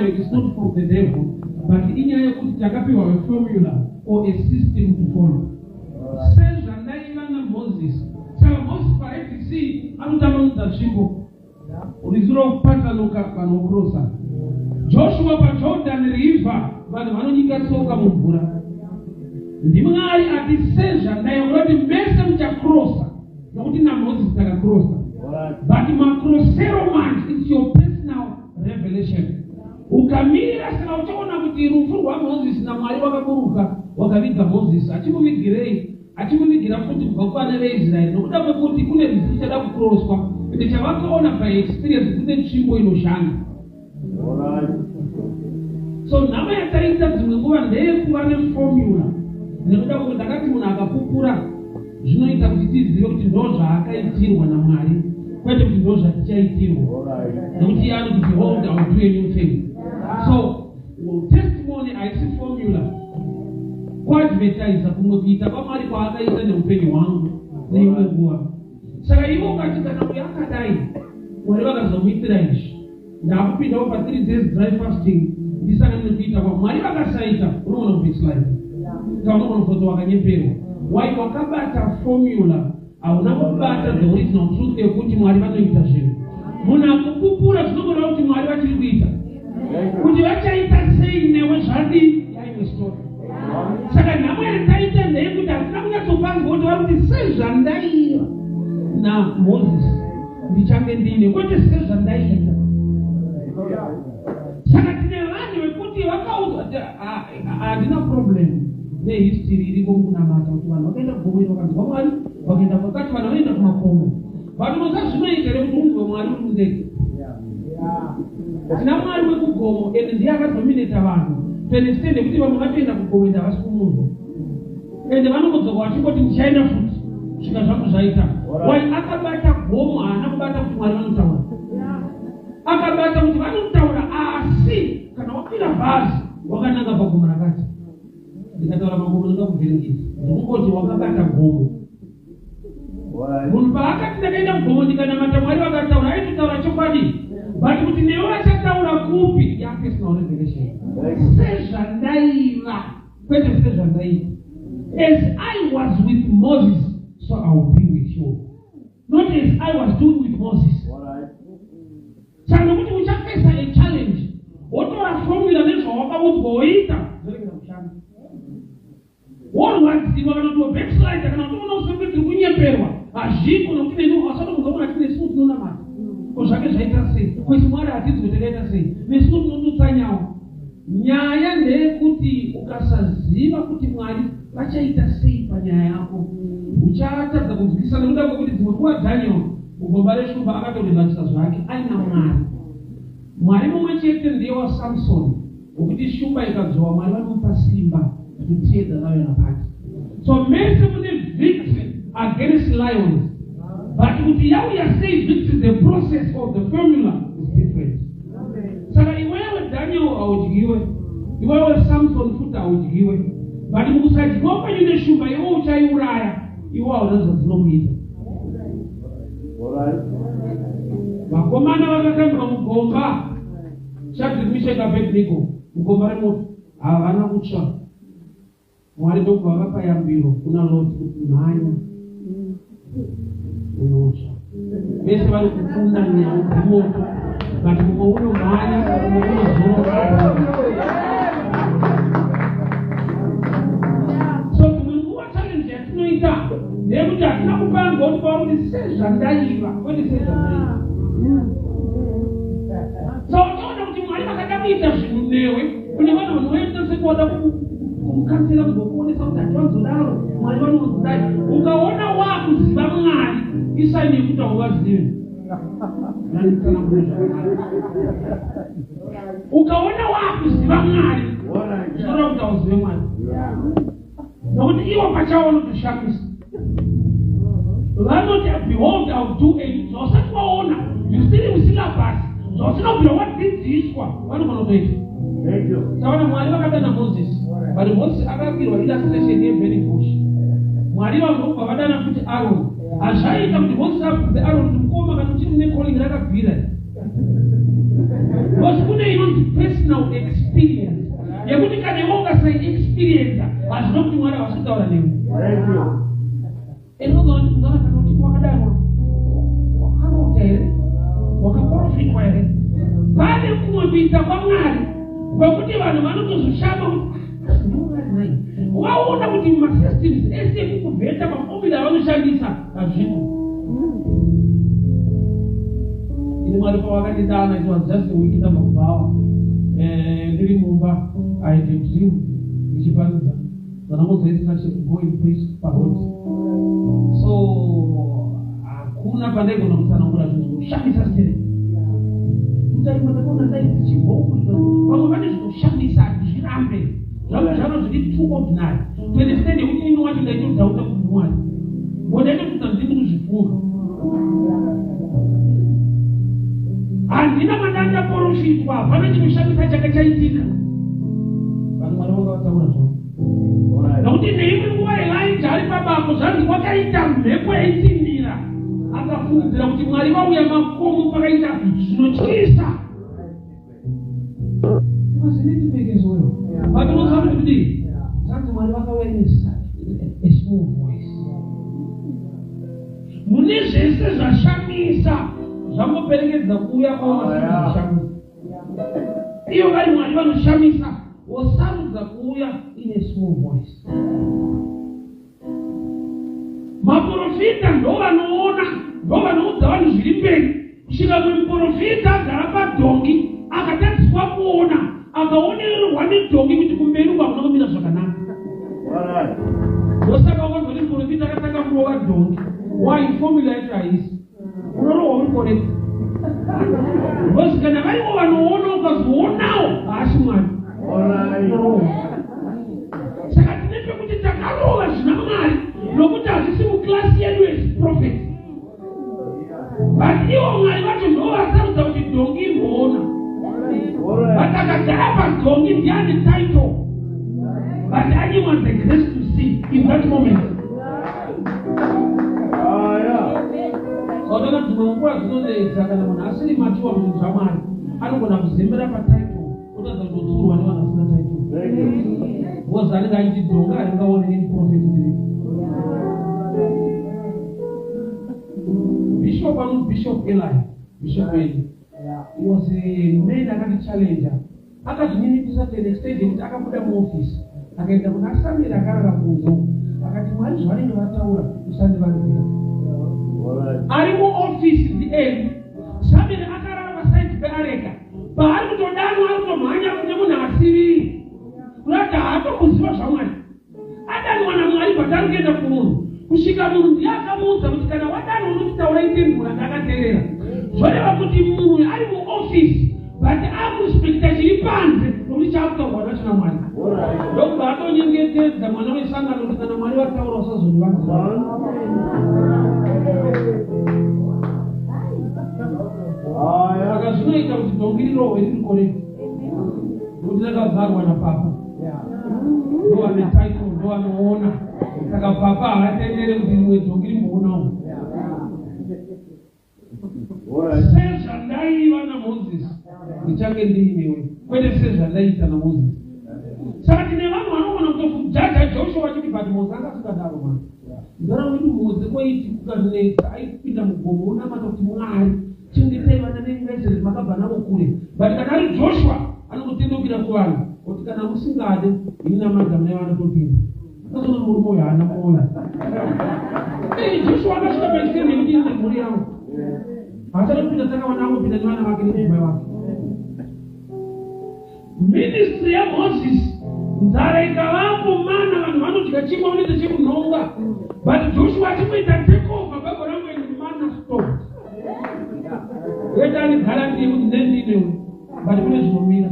It's not from the devil, but inyaya yekuti takapiwa a formula or a system to follow. Sezvandaiva naMoses. Saka Moses paRed Sea anotambanudza tsvimbo. Rwizi rwopatsanuka vanhu vokrosa. Joshua paJordan River vanhu vanonyika tsoka mumvura. NdiMwari ati sezvandaiva kuda kuti mese muchakrosa nokuti naMoses takakrosa. But makrosero manje it's your personal revelation. Ukamirira saka uchaona kuti rufu rwaMoses naMwari wakaburuka wakaviga Moses achimuvigirei achimuvigira futi kubva kuvana veIsraeri nokuda kwekuti kune rwizi ruchada kukroswa ende chavakaona by experience kune tsvimbo inoshanda. So nhamo yataita dzimwe nguva ndeyekuva neformula nekuda kwekuti ndakati munhu akapupura zvinoita kuti tizive kuti ndozvaakaitirwa naMwari kwete kuti ndozvatichaitirwa nekuti iye anoti behold I will do a new thing. So testimony haisi formula kuadvertisa kumwe kuita kwaMwari kwaakaita neupenyu hwangu neimwe nguva. Saka iwe ukati kana uyu akadai Mwari vakazomuitira izvi ndakupindawo pa 3 days dry fasting ndisangane nekuita kwa Mwari vakasaita unoona kubackslide kana unogona kuzoti wakanyeperwa why wakabata formula hauna kubata the original truth yekuti Mwari vanoita zvinhu munhu akupupura zvinongoreva kuti Mwari vachiri kuita kuti vachaita sei newe zvadii yaimwe story. Saka nhamo yataita ndeyekuti hatina kunyatsopanzwa kuti vari kuti sezvandaiva naMoses ndichange ndiine kwete sezvandaiita. Saka tine vanhu vekuti vakaudzwa kuti handina problem nehistory iriko mukunamata kuti vanhu vakaenda kugomo iri vakanzwa Mwari vakaenda kwakati vanhu vanoenda kumakomo but unoziva zvinoita here kuti unzwe Mwari uri mundege. Tina Mwari wekugomo and ndiye akadominata vanhu to an extent yekuti vamwe vatoenda kugomo and havasi kumunzwa and vanongodzoka vachingoti ndichaenda futi svika zvangu zvaita. Why akabata gomo haana kubata kuti Mwari vanotaura. Akabata kuti vanotaura asi kana wakwira bhazi wakananga pagomo rakati. Ndikataura magomo ndingakuvhiringidza. Ndikungoti wakabata gomo. Munhu paakati ndakaenda kugomo ndikanamata Mwari vakataura aitotaura chokwadi but kuti newe vachataura kupi yapersonal revelation sezvandaiva kwete sezvandaiita as I was with Moses so I will be with you not as I was doing with Moses. Saka nokuti uchafesa a challenge wotora formula nezvawakaudzwa woita zvoregera kushanda. Worwadziwa kana kuti wobackslider kana kuti unoona usenge tiri kunyeperwa hazviko nokuti neni wasatomunzwa munhu ati nesuwo tinonamata ko zvake zvaita sei ko isu Mwari hatinzwe takaita sei nesuwo tinototsanyawo nyaya ndeyekuti ukasaziva kuti Mwari vachaita sei panyaya yako uchatadza kunzwisisa nekuda kwekuti dzimwe nguva Daniel mugomba reshumba akatorelaxer zvake aina Mwari Mwari mumwe chete ndiye waSamson Wekuti shumba ikadzvova Mwari vanomupa simba to tear the lion apart. So mese mune victory against lions but kuti yauya sei victory the process or the formula is different. Saka iwewe Daniel haudyiwe, iwewe Samson futi haudyiwe but mukusadyiwa kwenyu neshumba iwe uchaiuraya iwe hauna zvadzinokuita. Vakomana vakakandwa mugomba. Shadrach, Meshach, Abednego mugomba remoto havana kutsva. Mwari ndokubva vapa yambiro kuna Lot kuti mhanya unotsva. Vese vari kukunda nhau dzemoto but mumwe unomhanya mumwe unozorora. So dzimwe nguva challenge yatinoita ndeyekuti hatina kupanzwa kuti pauri kuti sezvandaiva kwete sezvandaiva. Saka uchaona kuti Mwari vakada kuita zvinhu newe kune vanhu vanoenda sekuwada kumukansela kuzokuonesa kuti hatiwanzodaro Mwari vanowanzodai. Ukaona wakuziva Mwari isaini yekuti hauvazivi. Ukaona wakuziva Mwari zvinoreva kuti hauzive Mwari. Nokuti ivo pachavo vanotoshamisa. Vanoti behold I will do a zvausati waona zvisiri musyllabus zvausina kubvira wadzidziswa vanogona kutoita. Taona Mwari vakadana Moses but Moses akapirwa illustration yeburning bush. Mwari vanobva vadana futi Aaron. Hazvaiita kuti Moses abvunze Aaron kuti mukoma kana uchiri mune calling rakabvira. Because kune inonzi personal kuexperiensa hazvina kuti Mwari havasi kutaura newe. Inozoona kuti mungana kana kuti wakadaro wakarota here, wakaprofitwa here? Pane kumwe kuita kwaMwari kwekuti vanhu vanotozoshama kuti "Ah, ndiMwari nhai." Waona kuti masystems ese ekukuvheta, maformula avanoshandisa hazviko. Ini Mwari pavakandidana, it was just a week ndabva kubhawa. Ndiri mumba, I had a dream ndichiparidza. Vanangoudza instruction to go and preach paroad. So hakuna pandaigona kutsanangura zvinhu zvinoshamisa sere kutaimwa. Ndakaona ndai dzichibva, vamwe vane zvinoshamisa, handizvirambe zvangu, zvano zviri too ordinary to understand yekuti ini wacho ndaitodoubta kuti ndiMwari, ngo ndaitokuta ndini kuzvifunga. Handina mandandaprofitwa, hapana chinoshamisa changa chaitika. Vanhu Mwari vanga vataura zvavo, nokuti neimwe nguva Elija ari pabako, zvanzi kwakaita mhepo yaitinhira, akafungidzira kuti Mwari vauya. Makomo pakaita zvinotyisa. Vasinetipekezoyo, but unoziva kuti kudii? Zvanzi Mwari vakauya in a small voice. Mune zvese zvashamisa zvangoperekedza kuuya kwavo, vasina zvishamisa. Iyo vari Mwari vanoshamisa, vosarudza kuuya in a small voice. Maprofita ndo vanoona, ndo vanoudza vanhu zviri mberi. Kusvika mwe muprofita agara padhongi, akatadziswa kuona, akaonererwa nedhongi kuti kumberi uko hakuna kumira zvakanaka. Ndosaka wakanzwa muprofita akatanga kurova dhongi. Why? Formula yacho haisi, unorohwa uri correct, because kana varivo vanoona, ukazoonawo haasi Mwari, unorohwa. Saka tine pekuti takarova zvina Mwari nokuti hazvisi muclass yedu as prophet, but ivo Mwari vacho ndo vasarudza kuti dhongi imboona. But akagara padhongi ndiani title, but anyimwa the grace to see in that moment. Sautana dzimwe nguva dzinonetsa. Kana munhu asiri mature muzvinhu zvaMwari, anogona kuzembera patitle, otadza kutotsurwa nevanhu vasina title, because anenge achiti dhonga haringaoni nemuprofeti ndiripo. Bishop anonzi Bishop Eli, Bishop Eli, he was a man akandichallenja, akazvininipisa to an extent yekuti akabuda muofisi, akaenda kuna Samueri akarara kunze, akati, "Mwari zvavanenge vataura usandivanzira." Ari muofisi ndiEli, Samueri akarara paside peareka. Paari kutodanwa, ari kutomhanya kune munhu asiriri, kurati haatokuziva zvaMwari. Adanwa naMwari, but ari kuenda kumunhu. Kusvika munhu ndiye akamuudza kuti kana wadanwa unotitaura itembura. Ndakateerera. Zvoreva kuti munhu ari muofisi, but akurespecta chiri panze nokuti chaakutaurwa nacho naMwari. Ndokubva atonyengetedza mwana wesangano kuti kana Mwari vataura usazondivanzira. Saka zvinoita kuti dhongi rirohwe riri correct, nokuti rakavharwa napapa, ndo vane title, ndo vanoona. Saka papa havatendere kuti rimwe dhongi rimboonawo. Sezvandaiva naMozisi, ndichange ndiinewe, kwete sezvandaiita naMozisi. Saka tine vanhu vanogona kutokujudga Joshua vachiti, "But Mose anga asingadaro." Mani ndara wedu Mose kwaiti kukanetsa aipinda mugomo unamata kuti, "Mwari, chengetai vana venyu vaIsraeri, makabva navo kure." But kana ari Joshua, anongotendeukira kuvanhu kuti, "Kana musingade, ini namadhamu nevana topinda." Akazoona murume uyu haana mwoyo. Joshua akasvika paextent yekuti, "Ine mhuri yangu haachada kupinda." Takawana angopinda nevana vake nemudzimai wake. Ministry yaMozisi, nzara ikavapo, mana vanhu vanodya chimwe, unoita chekunhonga. But Joshua achingoita take over, Bible rangu iri, mana stopped. Yoita guarantee yekuti nendinewe, but kune zvinomira.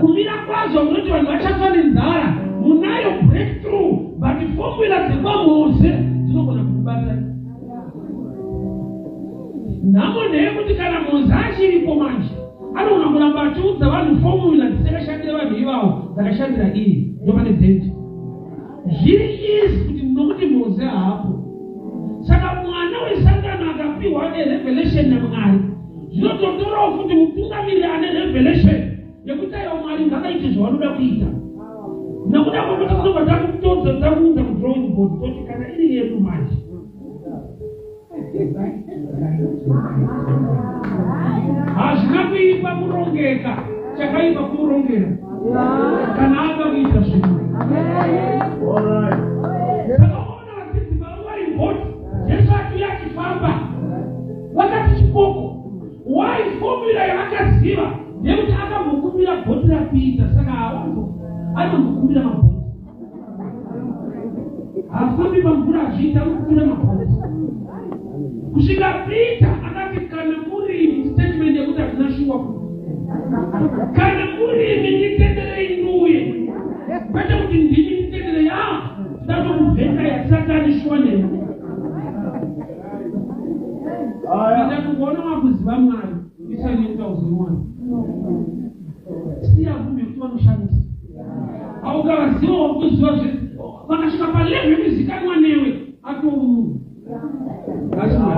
Kumira kwazvo munoti vanhu vachafa nenzara. Munayo breakthrough, but formula dzekwaMose dzinogona kukubatai. Nhamo ndeyekuti kana Mose achiripo manje, anogona kuramba achiudza vanhu formula dzisingashandire vanhu ivavo, dzakashandira iyi. Ndo pane danger. Zviri easy kuti nokuti Mose haapo. Saka mwana wesangano akapiwa nerevelation naMwari, zvinototorawo futi mutungamiriri ane revelation yekuti, "Aiwa, Mwari ngavaite." Ngavaite zvavanoda kuita. Nekuda kwekuti tinobva takutodza takuunza kudrawing board toti kana iri yedu manje. Hazvina kuipa kurongeka, chakaipa kurongera kana ada kuita zvinhu. Saka unoona vadzidzi vanga vari mubhoti, Jesu achiuya achifamba, vakati chipoko. Why formula yavakaziva ndeyekuti akambokumbira bhoti raPita, saka haawanzo anombokumbira mabhoti. Haafambi pamvura azviita anokumbira mabhoti. Kusvika Peter akati kana murimi statement yekuti hatina shuwa kuti kana murimi nditenderei nduye kwete kuti ndimi nditenderei ah ndatokuvhenga yasatani shuwa nemi. Ita kuona wakuziva Mwari isani yekuti auzivi Mwari. Siya vume kuti vanoshamisa. Aukavaziva wakuziva zve vakasvika palevel yekuzikanwa newe atoo munhu. That's Mwari.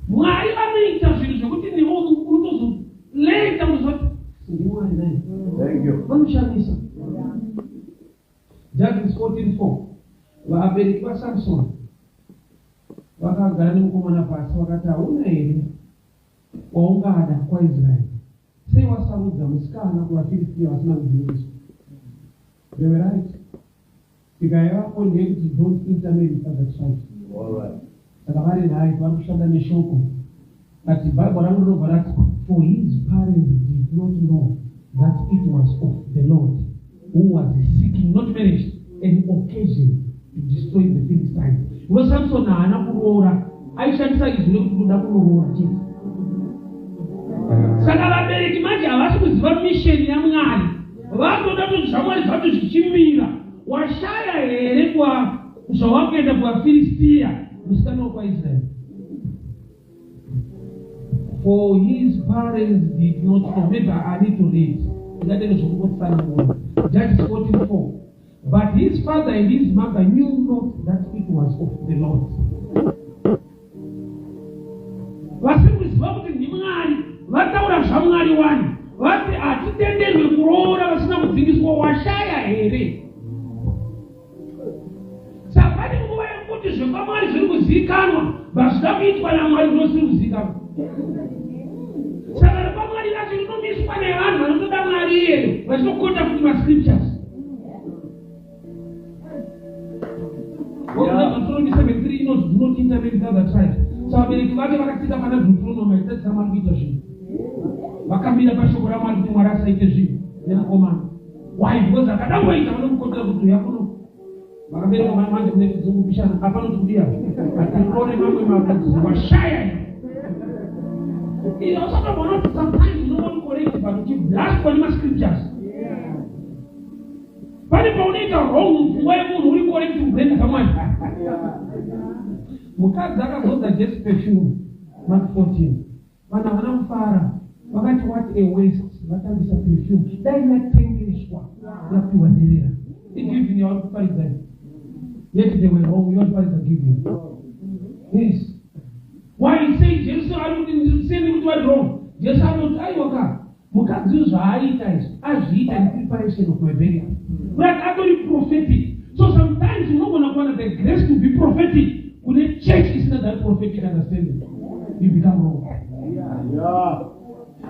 Mwari vanoita zvinhu zvekuti newe unotozoleta kuziva kuti ndiMwari naye. Thank you. Vanoshamisa. Judges 14:4 Vabereki vaSamsoni vakagara nemukomana pasi vakati, Hauna here waungada kwaIsraeri? Sei wasarudza musikana kuvaFiristia vasina kudzingiswa? They were right. Tsika yaivapo ndeyekuti don't intermarry with other tribes. Saka vari right, vari kushanda neshoko. But Bible rangu rinobva rati, for his parents did not know that it was of the Lord who was seeking, not marriage, an occasion to destroy the Philistines. Because Samson haana kuroora, aishandisa izwi rekuti ndoda kunoroora chete. Saka vabereki manje havasi kuziva mission yaMwari, vatoda kuti zvaMwari zvacho zvichimira. Washaya here kwa zvawakuenda kuvaFiristia, musikana wokwaIsraeri? For his parents did not know. Maybe I need to read. Ndingatenge zvokungotsanangura. Judges 14:4. But his father and his mother knew not that it was of the Lord. Vasiri kuziva kuti ndiMwari, vataura zvaMwari wani. Vati hatitenderwe kuroora vasina kudzingiswa, washaya here? Saka pane nguva yekuti zvekwaMwari zviri kuzivikanwa, but zvida kuitwa naMwari zvinosiri kuzivikanwa. Saka rekwaMwari racho rinomiswa nevanhu vanotoda Mwari iyeyo, vachitokota futi mascriptures. Deuteronomy 7:3 inoti do not intermarry with other tribes. Saka vabereki vake vakatsika pana Deuteronomy vachitadzisa Mwari kuita zvinhu. Vakamira pashoko raMwari kuti Mwari asaite zvinhu nemukomana. Why? Because akada kuita vanomukotera kuti uya kuno. Vakabereka mai manje mune chidzungu bishana apa noti kudiya. Atirore mamwe marudzi washaya. Ino usatoona kuti sometimes you don't want correct but uchiblastwa nemascriptures. Pane paunoita wrong mupfungwa yemunhu uri correct mubrain dzamwari. Mukadzi akazodza Jesu perfume Mark 14. Vanhu havana kufara vakati what a waste vatambisa perfume dai yatengeswa yapiwa nherera. Igiving yavari kuparidza iyi. Yet they were wrong, you paridza giving. Yes. Why say Jesu ari kuti ndiseni kuti vari wrong? Jesu anoti aiwa ka mukadzi uyu zvaaita izvi azviita in preparation of my burial. But atori prophetic. So sometimes unogona kuwana the grace to be prophetic kune church isina that prophetic understanding. You become wrong.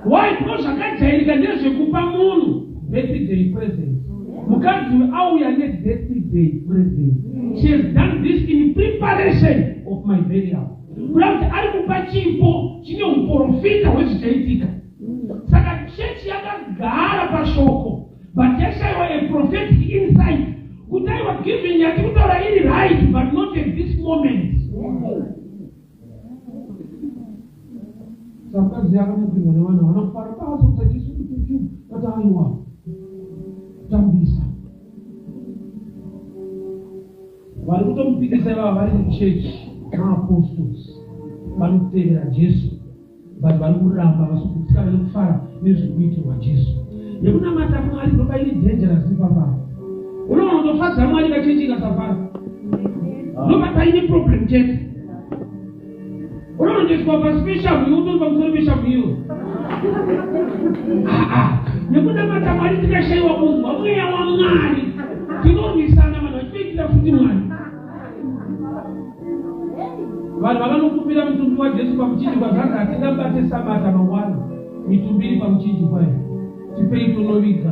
Why? Because zvakajairika ndezvekupa munhu birthday present. Mukadzi uyu auya nebirthday present. She has done this in preparation of my burial. Kuda kuti ari kupa chipo chine uprofita hwezvichaitika. Saka chechi yakagara pashoko but yashaiwa a prophetic insight kuti aiwa giving yatiri kutaura iri right but not at this moment. Saka mukadzi akamukirwa nevanhu havana kufara paazodza Jesu kuti vati aiwa tambisa. Vari kutomupikisa ivava vari muchechi maapostles vanotevera Jesu but vari kuramba vasikutsika nekufara nezviri kuitirwa Jesu. Yekunamata Mwari ndoba iri dangerous ipapa. Unoona kutofadza Mwari kachechi ikasafara. Ndoba paine problem chete. Unoona kutoiswa pasi peshamhu iwe utori pamusoro peshamhu iyo. Aa, nekunamata Mwari tikashaiwa kunzwa mweya waMwari tinorwisana, vanhu vachitoitira futi Mwari. Vanhu vakanokumbira mutumbi waJesu pamuchinjikwa, zvanzi hatingabate sabata mangwana, mitumbi iri pamuchinjikwa iyi, tipei tonoviga.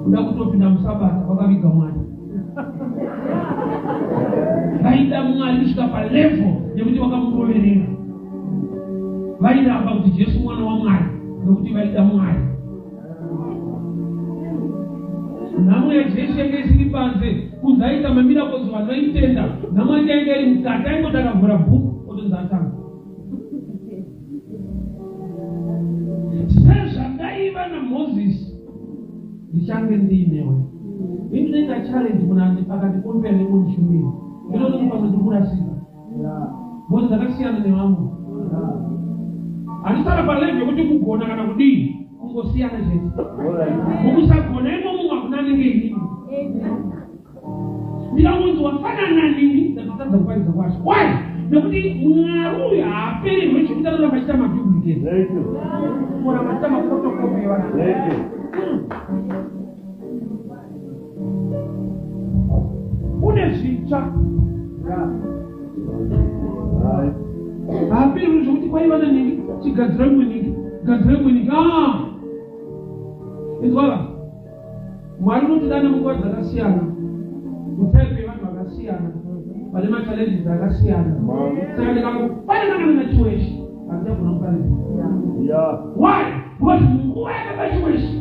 Kuda kutopinda musabata vakaviga Mwari. Vaida Mwari kusvika palevel yekuti vakamuroverera. Vairamba kuti Jesu mwana waMwari nokuti vaida Mwari. Nhamo yaJesu yanga isiri panze, kunze aita mamiracles, vanhu vaitenda. Nhamo yake yanga iri mukati, aingoti akavhura bhuku otonzi atanga. Sezvandaiva naMozisi, ndichange ndiinewe. Ini ndinoita challenge munhu akandikompera nemumwe mushumiri, ndinoona kuti pamwe ndiri kurasika because ndakasiyana nevamwe. Handisara palevel yekuti kugona kana kudii, kungosiyana chete. Mukusagona imomo hakuna anenge inini. Ndikangonzi wafanana nini, ndakatadza kuparidza kwacho. Why? Nekuti Mwari uyu haapererwe zvekuti anoramba achiita maduplicate, kuramba achiita maphotocopy evanhu. Une zvitsva haapererwe zvekuti kwaiva nanhingi, chigadzira imwe nhingi, gadzira imwe nhingi. Ah! Inzwava, Mwari unotidana munguva dzakasiyana, mutype yevanhu vakasiyana, vane machallenges akasiyana. Saka ndikangofanana kana naChiweshi, handichagona kuparidza. Why? Because munguva yakaba Chiweshi,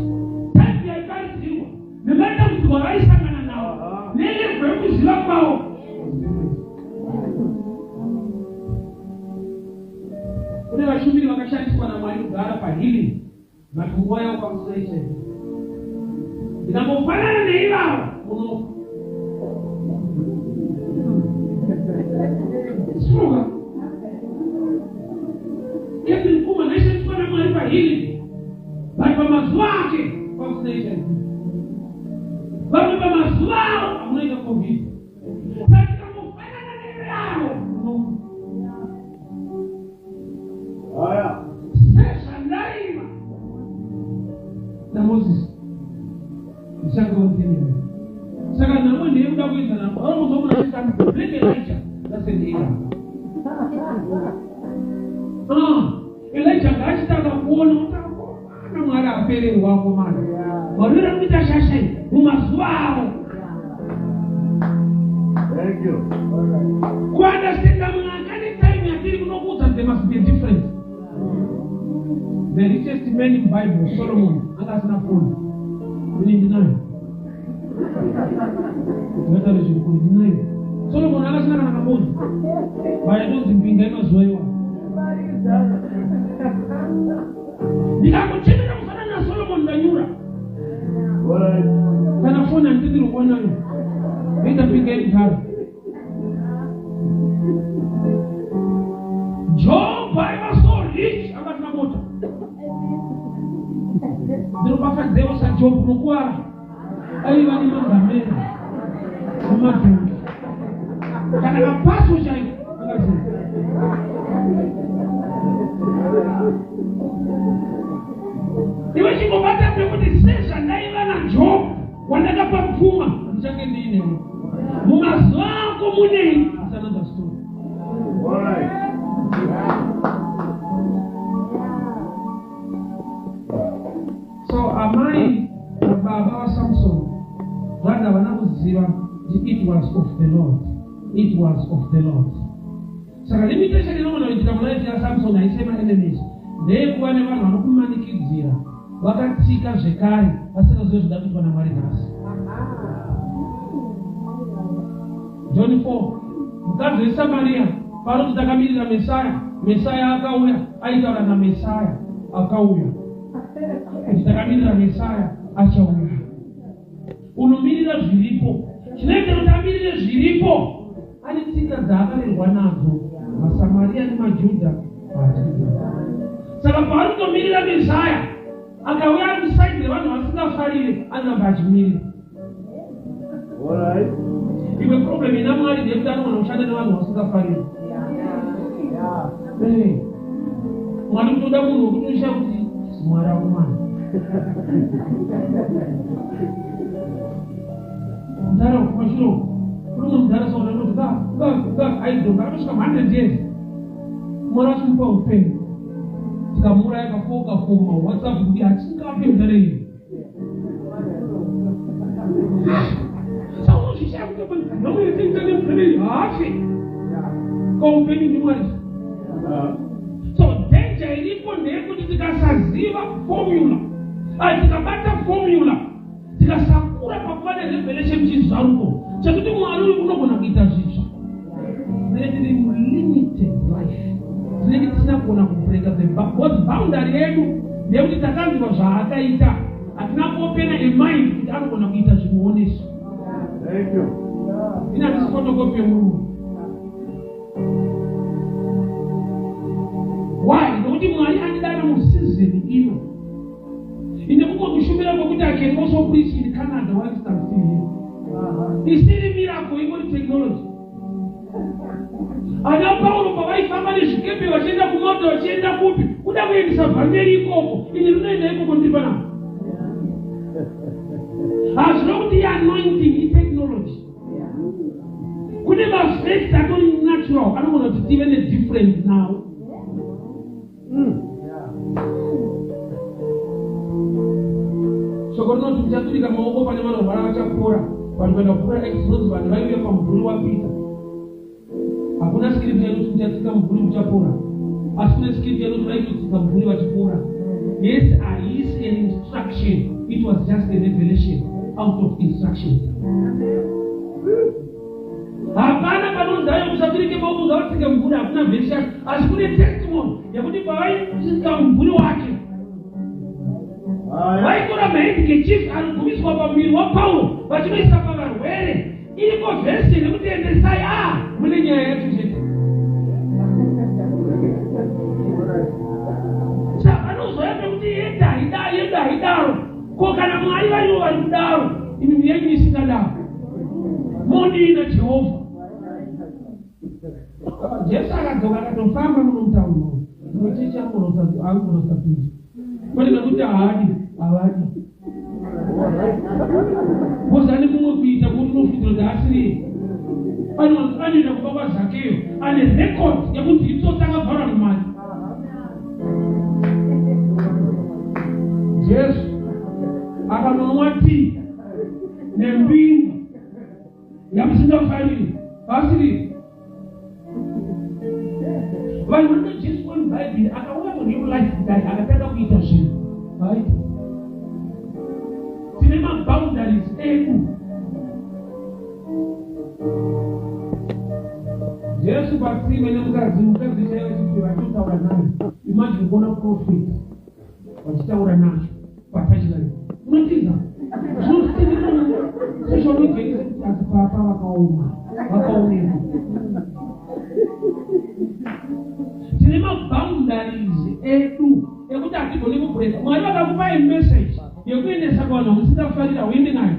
type yaiparidzirwa nematambudziko avaisangana nawo nelevel yekuziva kwavo. Kune vashumiri vakashandiswa naMwari kugara pahealing, but nguva yavo pamusoro HIV. Ndikangofanana neivavo, munofa. Simuka. Catherine Kuhlman aishandiswa naMwari pahealing, but pamazuva ake pakusina HIV. Vamwe pamazuva avo hamunoita COVID. Saka tikangofanana neivavo, munofa. Sezvandaiva naMozisi, ndichangewo ndinewe. Saka nhamo ndeyekuda kuenzana. Vanonzwa munhu achiti I'm the great Elijah. That's an error. Ah, Elijah ngaachitanga kuona kuti akomana Mwari apererwa akomana. Mwari uri kuita shasha iyi mumazuva avo. Thank you. Kuunderstanda mwaka netime yatiri kunokuudza, there must be a difference. The richest man in Bible, Solomon, anga asina foni. Ini ndinayo. Ndingataure zvinhu kuri ndinayo. Solomon anga asina kana kafoni. Vainonzi mbinga yemazuva iwayo. Ndikangochemera kufanana naSolomon, ndanyura. Kana foni handitenderi kuva nayo. Ndoita mbinga yekudhara. Job aiva so rich, anga asina mota. Ndinopafadzewo saJob unokuwara. Aiva nemagamera nemadhongi, kana kapaso chaiko akasina. Iwe chingobata pekuti sezvandaiva naJob wandakapa pfuma, ndichange ndiinewe. Mumazuva ako munei? It's another story. All right. So amai nababa vaSamson vanga havana kuziva kuti it was of the Lord. It was of the Lord. Saka limitation inogona kuitika mulife yaSamson haisi yemaenemies, ndeyekuva nevanhu vanokumanikidzira vakatsika zvekare vasingazive zvida kuitwa naMwari nhasi. John 4, mukadzi weSamaria panoti takamirira Mesaya, Mesaya akauya, aitaura naMesaya akauya kuti takamirira Mesaya achauya. Unomirira zviripo. Chinoita kuti amirire zviripo, ane tsika dzaakarerwa nadzo. MaSamaria nemaJudha haadyidzani. Saka paari kutomirira Mesaya akauya ari kuside revanhu vasingafarire, anoramba achimirira. All right. Imwe problem ina Mwari ndeyekuti anogona kushanda nevanhu vasingafariri. Mwari kutoda munhu wekuti unoshaya kuti Mwari akomana. Mudhara kumashure uko kune umwe mudhara saona anoti ka ka ka aidhonga akatosvika 100 years. Mwari achimupa upenyu. Tikamuuraya kafoka koma WhatsApp kuti hatingafe mudhara iyi. Saka unozvishaya kuti nhamo yatinoita nemudhara iyi haafe. Ko upenyu ndiMwari. So danger iripo ndeyekuti tikasaziva formula, tikabata formula, tikasakura pakuva nerevelation, chizaruko chekuti Mwari uyu unogona kuita zvitsva, tinenge tiri mulimited life, tinenge tisina kugona kubreka the because boundary yedu ndeyekuti takanzwa zvaakaita, hatina kuopena a mind kuti anogona kuita zvimuoneso. Thank you. Ina hatisi photocopy yemurungu. Why? Nokuti Mwari andidana museason ino ine kumwe kushumira kwekuti I can also preach in Canada whilst I'm still here. Isiri miracle, ingori technology. Ana Pauro pavaifamba nezvikepe vachienda kuMalta, vachienda kupi, kuda kuendesa vhangeri ikoko, ini rinoenda ikoko ndiri panapa. Hazvino kuti ianointing, itechnology. Kune mafacts atori natural anogona kuti tive nedifferent now. Shoko rinoti muchaturika maoko pane vanorwara vachapora. Vanhu kuenda kupora exodus, vanhu vaiuya pamumvuri waPeter. Hakuna script inoti muchatsika mumvuri muchapora, asi kune script inoti vaitotsika mumvuri vachipora. Yes, haisi an instruction, it was just a revelation out of instruction. Hapana panonzi ayo musaturike maoko, ngavatsike mumvuri. Hakuna vhesi yacho, asi kune testimony yekuti pavaitsika mumvuri wake, vaikora mahandkerchief anogumiswa pamuviri waPauro vachinoisa pavarwere. Iriko vhesi nekuti endesai a mune nyaya yacho chete. Saka vanozoya pekuti yedu haida, yedu haidaro. Ko kana Mwari varivo vari kudaro, imi yenyu isingadaro, modii naJehovha? Jesu akadzoka akatofamba muno mutauni, muchechi angonosapinda, kwete nekuti haadi, havadi kozani kumwe kuita kuti unofungira kuti asiri anoenda kuba kwaZakeyo, ane record yekuti itsotsi, akavharwa nemari. Jesu akanonwa tii nembinga yamusingafariri, asiri vanhu vanoto. Jesu wemubhaibheri akauya mureal life kudai akatanga kuita zvinhu right. Tine maboundaries edu. Jesu patsime nemukadzi, mukadzi chaiva chiti vachitaura naye. Imagine kuona prophet vachitaura naye patachilai, unotiza. Social media kuti asi papa vakaoma, vakaomera. Tine maboundaries edu ekuti hatigoni kubreka. Mwari vakakupai message yekuendesa kuvanhu vamusingafarira, uende nayo.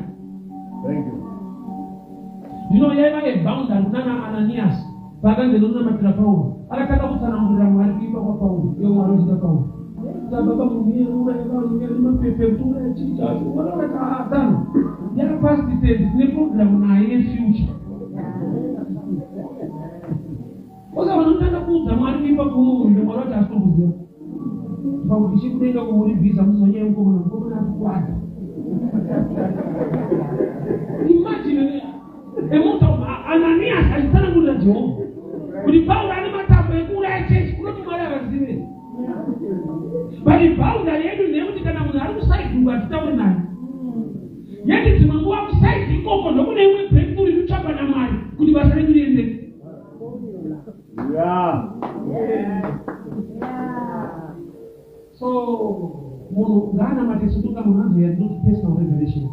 Thank you. Zvino yaiva eboundary kunana Ananias. Paakanzi nonamatira Pauro, akatanga kutsanangurira Mwari kuipa kwaPauro. Iyo Mwari uchida Pauro baba mapepe kutouraya chii chacho. Mwari akati atano yapast tense, tine program naye yefuture. Osa vanotanga kuudza Mwari kuipa kwomunhu, Mwari vati asi tokuziva pakuti chikudenga kumuri bhiza muzonyaya mukomana, mukomana akukwata. Imagine emunhu Ananias achitsanangurira Jehovha kuti Pauro ane matambo ekuuraya chechi. Kunoti Mwari havazive, but boundary yedu ndeyekuti kana munhu ari kuside uku hatitauri naye. Yeti dzimwe nguva kuside ikoko ndokune imwe breakthrough inotsvakwa naMwari kuti basa redu riendeke. So munhu ngaanamate sekunga munhu anzoya ndinoti personal revelation.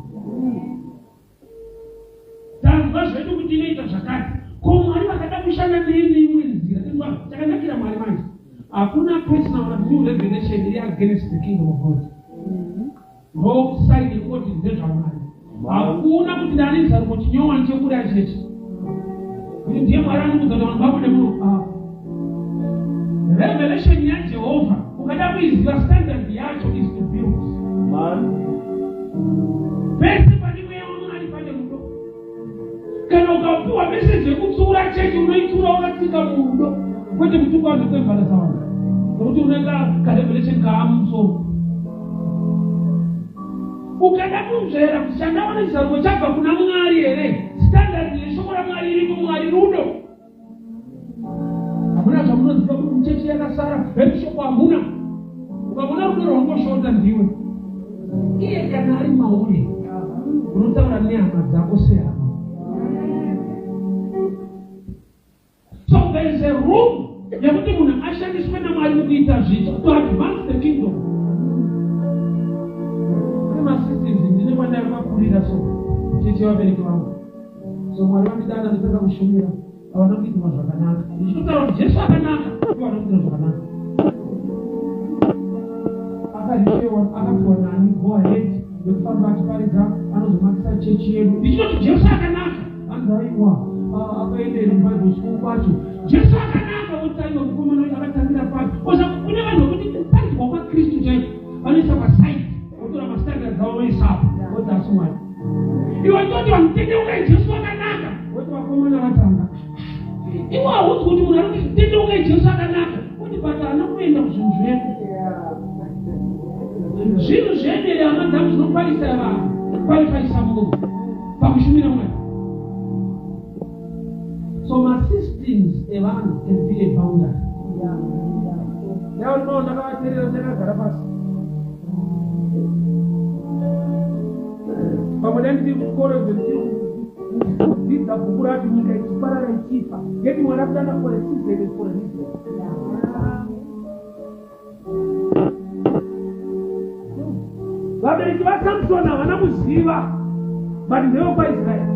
Tanzwa zvedu kuti inoita zvakati. Ko Mwari vakada kushanda neimwe nzira? Inzwa, chakanakira Mwari manje, hakuna personal new revelation iri against the kingdom of God. Ndo side yekungoti ndezvaMwari. Hakuna kuti ndane zaruko chinyowani chekuri achechi kuti ndiye Mwari anokuudza kuti vanhu vabude muno. Ah. Revelation yaJehovha ukada kuiziva, standard yacho is to build. Man. Pese pane mweya waMwari pane rudo. Kana ukapiwa meseji yekutsiura chechi, unoitsiura wakatsika murudo, kwete kutuka vanhu nekuembarasa vanhu, nokuti unenge karevelation kaamusoro. Ukada kunzvera kuti chandaona chizaruko chabva kuna Mwari here, standard yeshoko raMwari iripo. Mwari rudo. Hamuna zvamunoziva kuti muchechi yakasara vemishoko hamuna. Ukaona rudo rwangoshota, ndiwe iye. Kana ari mauri, unotaura nehama dzako sehama. So there is a room yekuti munhu ashandiswe naMwari mukuita zvitsva, to advance the kingdom. Kune masystems. Ndine kwandakakurira, so chechi yevabereki vangu. So Mwari vandidana, ndisaka kushumira, havana kuitirwa zvakanaka. Ndichitotaura kuti Jesu akanaka, ivo vana kuitirwa zvakanaka. Akareferwa, akapiwa nani go ahead yekufamba achiparidza, anozomakisa chechi yedu. Ndichitoti Jesu akanaka, anzi aiwa, akaenderi kuBible school kwacho. Jesu akanaka, wotaiwa mukomana uyu akatangira papi? Osa kune vanhu vekuti kuparidzwa kwaKristu chaiko vanoisa paside, votora mastandards avo voisapo, voti asi Mwari. Iwe toti vanhu tendeukai, Jesu akanaka, voti vakomana vatanga. Iwe hauzi kuti munhu ari kuti tendeukai, Jesu akanaka, kuti but haana kuenda kuzvinhu zvedu. Zvinhu zvedu here, hama dzangu, zvinokwanisa vanhu kwalifaisa munhu pakushumira Mwari? So masystems evanhu can be a boundary. Ndauno ndakavateerera, ndakagara pasi. Pamwe dai ndiri kuchikoro, ndichiri kudzidza bhuku racho, nyika ichiparara ichifa, yeti Mwari akudana for a season and for a reason. Vabereki vaSamsoni havana kuziva, but ndevekwaIsraeri.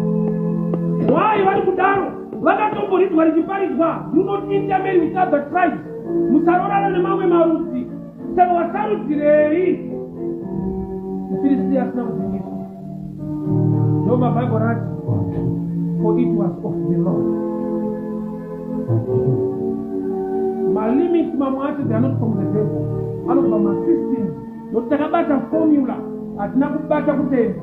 Why vari kudaro? Vakatomboridzwa richiparidzwa, "Do not intermarry with other tribes, musarorana nemamwe marudzi." Saka wasarudzirei muFiristiya asina kudzingiswa? Ndobva Bhaibheri rati, "For it was of the Lord." Malimits mamwe acho, they are not from the devil, anobva masystems, nokuti takabata formula, hatina kubata kutenda.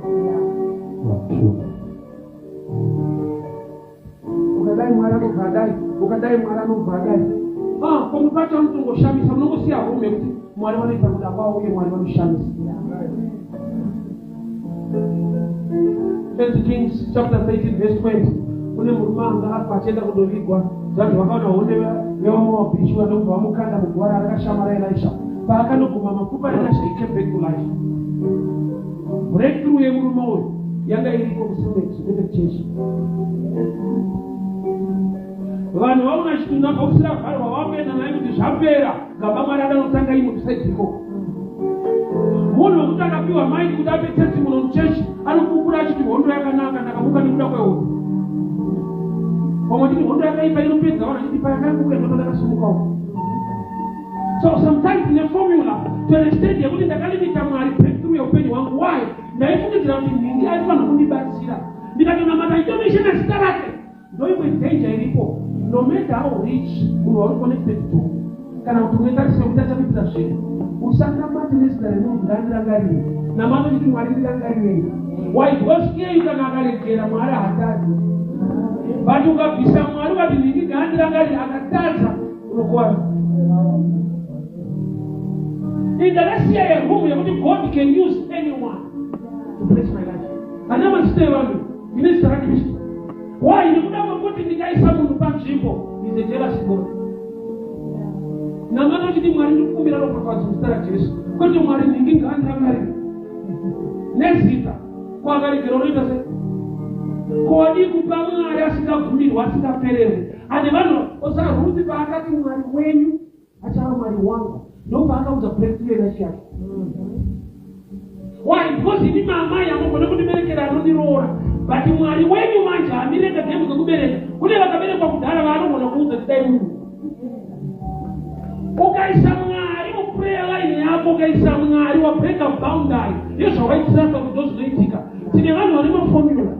Ukadai Mwari anobva adai, ukadai Mwari anobva adai. Ah, pamwe pacho anotongoshamisa. Unongosiya room yekuti Mwari vanoita kuda kwavo, uye Mwari vanoshamisa. First Kings chapter 13 verse 20, kune murume anga afa achienda kundovigwa. Zvanzi vakaona honde vevaMoabhi ichiuya, ndokubva vamukanda muguva raakashama raElisha. Paakanoguma mapfupa aElisha, he came back to life. Breakthrough yemurume uyu yanga iriko kucemetery, kwete kuchechi. Vanhu vaona chitunha, bhokisi ravharwa, vakuenda naye kuti zvapera. Gaba Mwari adanotanga imwe kuside ikoko. Munhu wekuti akapiwa maiki kuti ape testimony muchechi, anopupura achiti, "Hondo yakanaka, ndakamuka nekuda kwehondo." Pamwe titi hondo yakaipa, inopedza vanhu, achiti, "Payakamuka ndo pandakasimukawo." So sometimes tine formula to an extent yekuti ndakalimita Mwari breakthrough yeupenyu hwangu. Why? Ndaifungidzira kuti nhingi aifanira kundibatsira, ndikatonamata itomentiona zita rake. Ndoimwe danger iripo. No matter how rich munhu wauri connected to, kana kuti unotarisira kuti achakuitira zvinhu, usanamate nezita remunhu, "Ngandirangarire." Namata uchiti, "Mwari, ndirangarirei." Why? Because iyeyu kana akaregera, Mwari haatadzi. But ukabvisa Mwari, ukati nhingi ngaandirangarire, akatadza, unokwana. Indakasiya yeroom yekuti God can use anyone to bless my life. Hana mazita evanhu, ine zita raKristu. Why? Nekuda kwekuti ndikaisa munhu panzvimbo, is a jealous God. Namata uchiti, "Mwari, ndikukumbira ropafadzo muzita raJesu," kwete "Mwari, nhingi ngaandirangarire nezita." Kwakaregera, unoita sei? Kodii kupa Mwari asingagumirwi, asingapererwi? Ane vanhu osaRuti paakati, "Mwari wenyu achava Mwari wangu," ndopaakaudza breakthrough yelife yake. Why? Because ini mamai amugona kundiberekera, anondiroora, but Mwari wenyu manje hamirega game kekubereka. Kune vakaberekwa kudhara vaanogona kuudza tidai munhu. Ukaisa Mwari muprayer line yako, ukaisa Mwari, wabreaka boundary yezvawaitirasa kuti ndozvinoitika. Tine vanhu vane maformula.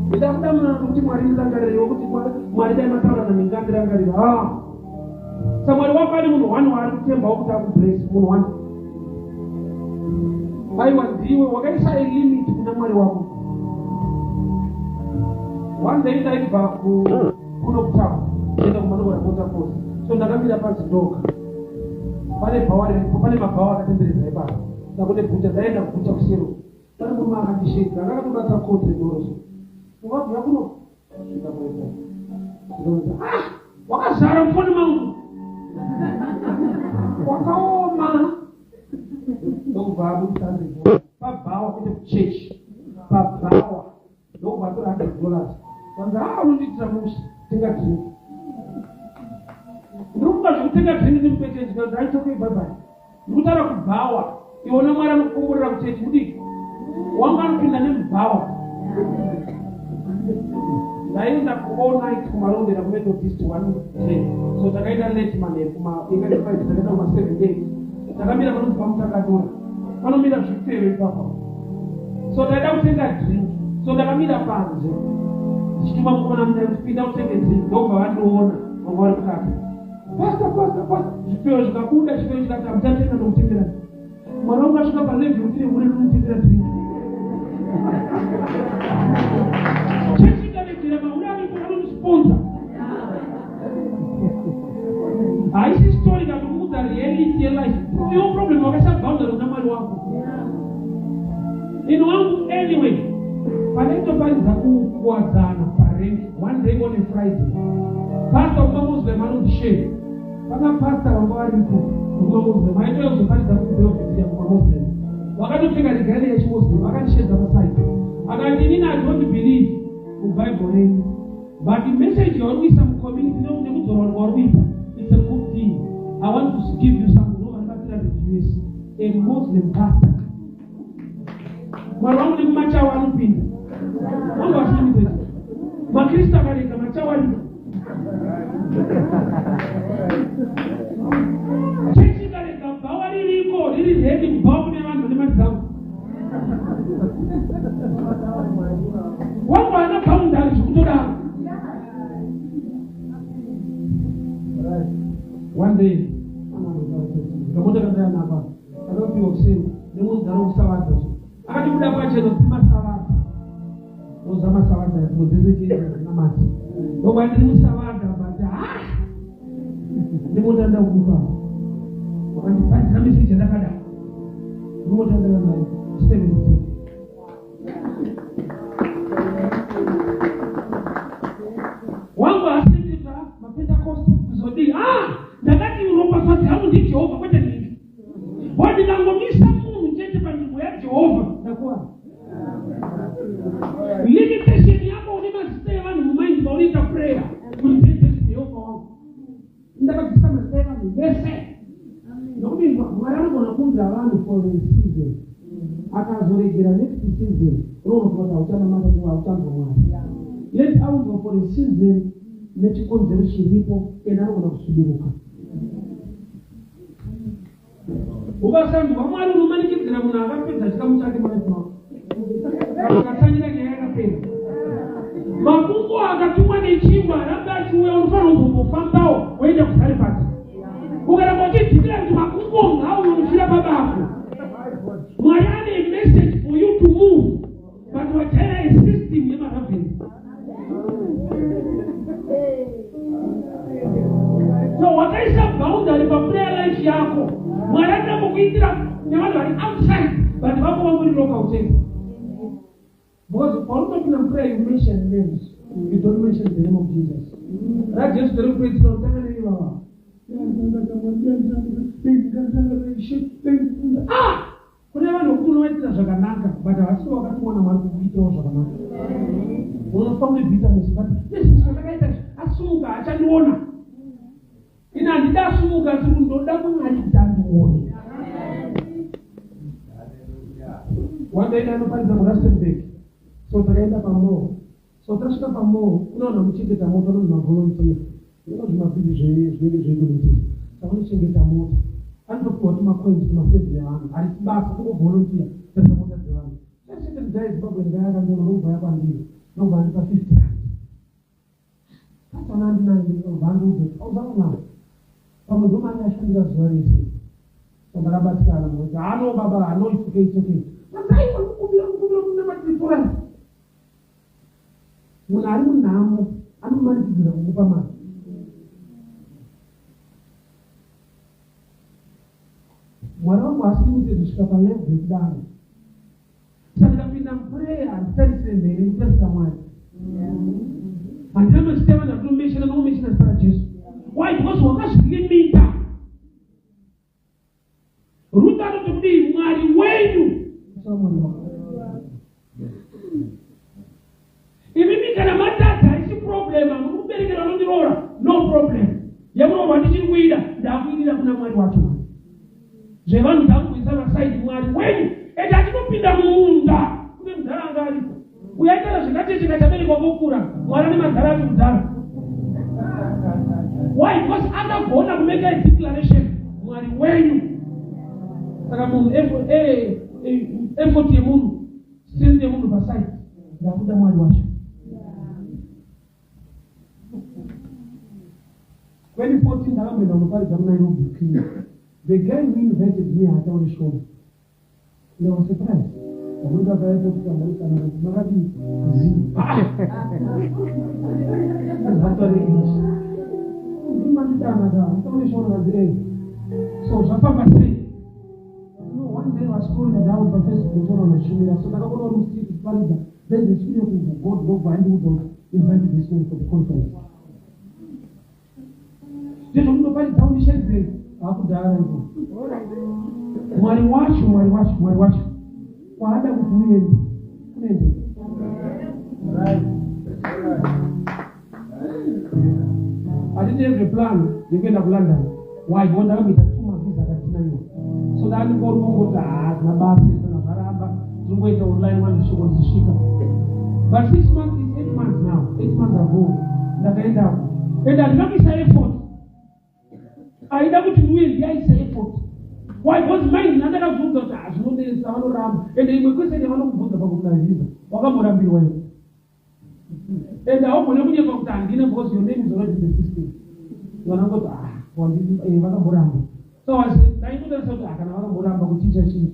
Ndida. Hakuda munhu kuti Mwari ndirangarire, kuti Mwari dai mataura nani ngandirangarira. Ah. Samwari wako ane munhu one waari kutembawo kuti akubless, munhu one. Aiwa, ndiwe wakaisa a limit kuna Mwari wako. One day ndaibva kuno kutaura enda kumanogora Waterfalls, so ndakamira paZindoga, pane bhawa riripo, pane mabhawa akatenderedza ipapo, nakune guta. Ndaenda kuguta kusero, pane murume akandishedza, anga akatobata koti redoro. So ungabvuya kuno svika paita, ah, wakazara mufoni mangu, wakaoma. Ndokubva abudisa $100 pabhawa, kwete kuchechi, pabhawa. Ndokubva atora $100, kanzi, "Ah, unondiitira musha, tenga drink." Ndiri zvekutenga drink, ndimupe change. Kanzi, "It's okay, bye bye." Ndikutaura kubhawa. Iwona Mwari anokukomborera kuchechi mudiki wanga anopinda nemubhawa. Ndaenda kuall night kuMarondera kuMethodist one day, so takaita late manheru, ingaita 5, takaita kuma 7 8. Takamira panonzi paMutakadora, panomira zvipfeve ipapo. So taida kutenga drink, so ndakamira panze ndichituma mukomana mudai kuti, "Pinda utenge drink." Ndobva vandiona, vanga vari mukati, "Pastor, pastor, pastor." Zvipfevo zvikabuda, chipfevo chikati, "Hamuchatenga, ndokutengera." Mwana wangu asvika palevel kuti nehure rinotengera drink. Chechi ikaregera mahure aripo, anomusponsor. Haisi story kana kuudza reality yelife. Iwo problem, wakaisa boundary kuna Mwari wako. Ini wangu, anyway, panaitoparidza kuwadzana parank one day on a Friday, pastor kumaMuslim anonzi Shee, pana pastor vanga varipo kumaMuslim, aitoya kuzoparidza kuBelvedere kumaMuslim, vakatopfeka regalia yechiMuslim. Akandishedza paside, akati, "Inini I don't believe muBhaibheri renyu, but message yauri kuisa mucommunity nekudzora kwauri kuita, it's a good thing. I want to give you something." No, vanobatsira the US, a Muslim pastor. Mwari wangu nekumachawa anopinda, wangu vasinimidzedzo. MaKristu akarega, machawa ariko. Chechi ikarega, bhawa ririko, riri ready. Kubhawa kune vanhu vane mari dzavo. Wangu haana boundary zvekutodaro. One day kamota kandayanapa akapiwa kuseni nemunzara wokusavadza, so akati buda pacheno dzimasavadza, oza masavadza dzimwe dzese chiinamati. Ndokuva ndiri musavadza, but ha, ndimota ndakupa, wakandipadzira meseji yandakada, ndimota ndakanayo 7. Wangu asindita maPentecost kuzodii. Ah, ndakati ropafadzo yangu ndiJehovha, kwete nini. Bo ndikangomisa munhu chete panzvimbo yaJehovha, ndakuwana. Limitation yako, une mazita evanhu mumind paunoita prayer kuti Jehovha wangu. Ndakabvisa mazita evanhu vese, nokuti Mwari anogona kuunza vanhu for a season, akazoregera next season unogona kuti hauchanamata, kuti hauchanzwa Mwari. Yet aunzwa for a season nechikonzero chiripo, ende anogona kusuduruka. Ukasanzwa Mwari, unomanikidzira munhu akapedza chikamu chake mulife mako. Akatanyira nyaya yakapera, makungu akatumwa nechingwa arambe achiuya. Unofanira kuzombofambawo woenda kuZarifati. Ukaramba uchidzikira kuti makungu ngauyo, unofira pabako. Mwari ane message for you to move, but wajaira a system yemaravens. So wakaisa boundary paprayer life yako. Mwari anoda kukuitira nevanhu vari outside, but vako vangori local chete, because paunotopinda muprayer you mention names, you don't mention the name of Jesus. RaJesu tere kupedzisira, unotanga neivava. Ah, kune vanhu vokuti unovaitira zvakanaka, but havasi vakatumwa naMwari kukuitirawo zvakanaka. Unofa une bitterness, but this zvandakaita, asumuka achandiona. Ini handida asumuka, asi ndoda Mwari kuti andione. One day ndanoparidza muRustenburg, so takaenda pamall. So tasvika pamall, kuna vanhu vanochengeta mota, vanonzi mavolunteer. Ino zvimabhidhi zvinenge zveidonetesa, saka unochengeta mota, anotopiwa tumacoins, tumasendi nevanhu. Harisi basa, kungovolunteer tarisa mota dzevanhu. Second guy, Zimbabwe, ndaya akandiona, ndobva yakwandiri. Ndobva andipa 50 rand. Pasana andinayo, ndobva andiudza kuti auzaona pamwe ndomari ashandira zuva rese. So ndakabatikana kuti hano baba, hano, it's okay, it's okay. Mandaiwa ndikukumbira, ndikukumbira munamatiri. Munhu ari munhamo anomanikidzira kukupa mari. Mwari wangu haasi limited kusvika palevel yekudaro. Saka ndikapinda muprayer, handitarisire mberi, ndikutarisa Mwari. Handina mazita evanhu andinomentiona, ndongomentiona zita raJesu. Why? Because wakazvilimita. Ruth anoti kudii? Mwari wenyu. Mwari wako imimi kana matadza haisi problem. Hamuri kuberekera vanondiroora, no problem. Yemuroorwa ndichiri kuida, ndakuidira kuna Mwari wacho. Zvevanhu ndakuisa paside. Mwari wenyu. Ende achinopinda mumunda kune mudhara anga ariko uyo aitaura zvekachecheka chaberekwa kokura. Mwari ane madhara acho kudhara. Why? Because akagona kumake a declaration, Mwari wenyu. Saka munhu, effort yemunhu, strength yemunhu paside, ndakuda Mwari wacho. 2014 ndakamboenda kunoparidza muNairobi, Kenya. The guy who invited me haatauri Shona. And I was surprised. Ndamuita paairport, tamborisana kuti makadii zi hatauri English. Ndimandidana ka mutauri Shona kanzi so zvafamba sei? No, one day I was scrolling down paFacebook, ndichiona unachumira. So ndakaona uri mustreet uchiparidza. Then the spirit of God ndobva andiudza kuti invite this man for the conference. Ndizvo munoparidza undishedzei hakudhara iko. Mwari wacho, Mwari wacho, Mwari wacho kwaada kuti uende kunoendeka. Right. I didn't have a plan yekuenda kuLondon. Why? Because ndakamboita two mavisa akadinaiwa. So ndandingori kungoti hazina basa kana zvaramba, tinongoita online one shoko richisvika. But 6 months is 8 months now. 8 months ago ndakaendako and handina kuisa effort. Aida kuti ndiuye ndiaisa effort. Why? Because mind nandakabvunza kuti hazvinonetsa, vanoramba. And imwe question yavanokubvunza pakuita visa, wakamborambirwa here? And haugone kunyepa kuti handina, because your name is already in the system. Vanongoti ah, vakamboramba. So ndaingotarisa kuti ah, kana vakamboramba kuticha chii?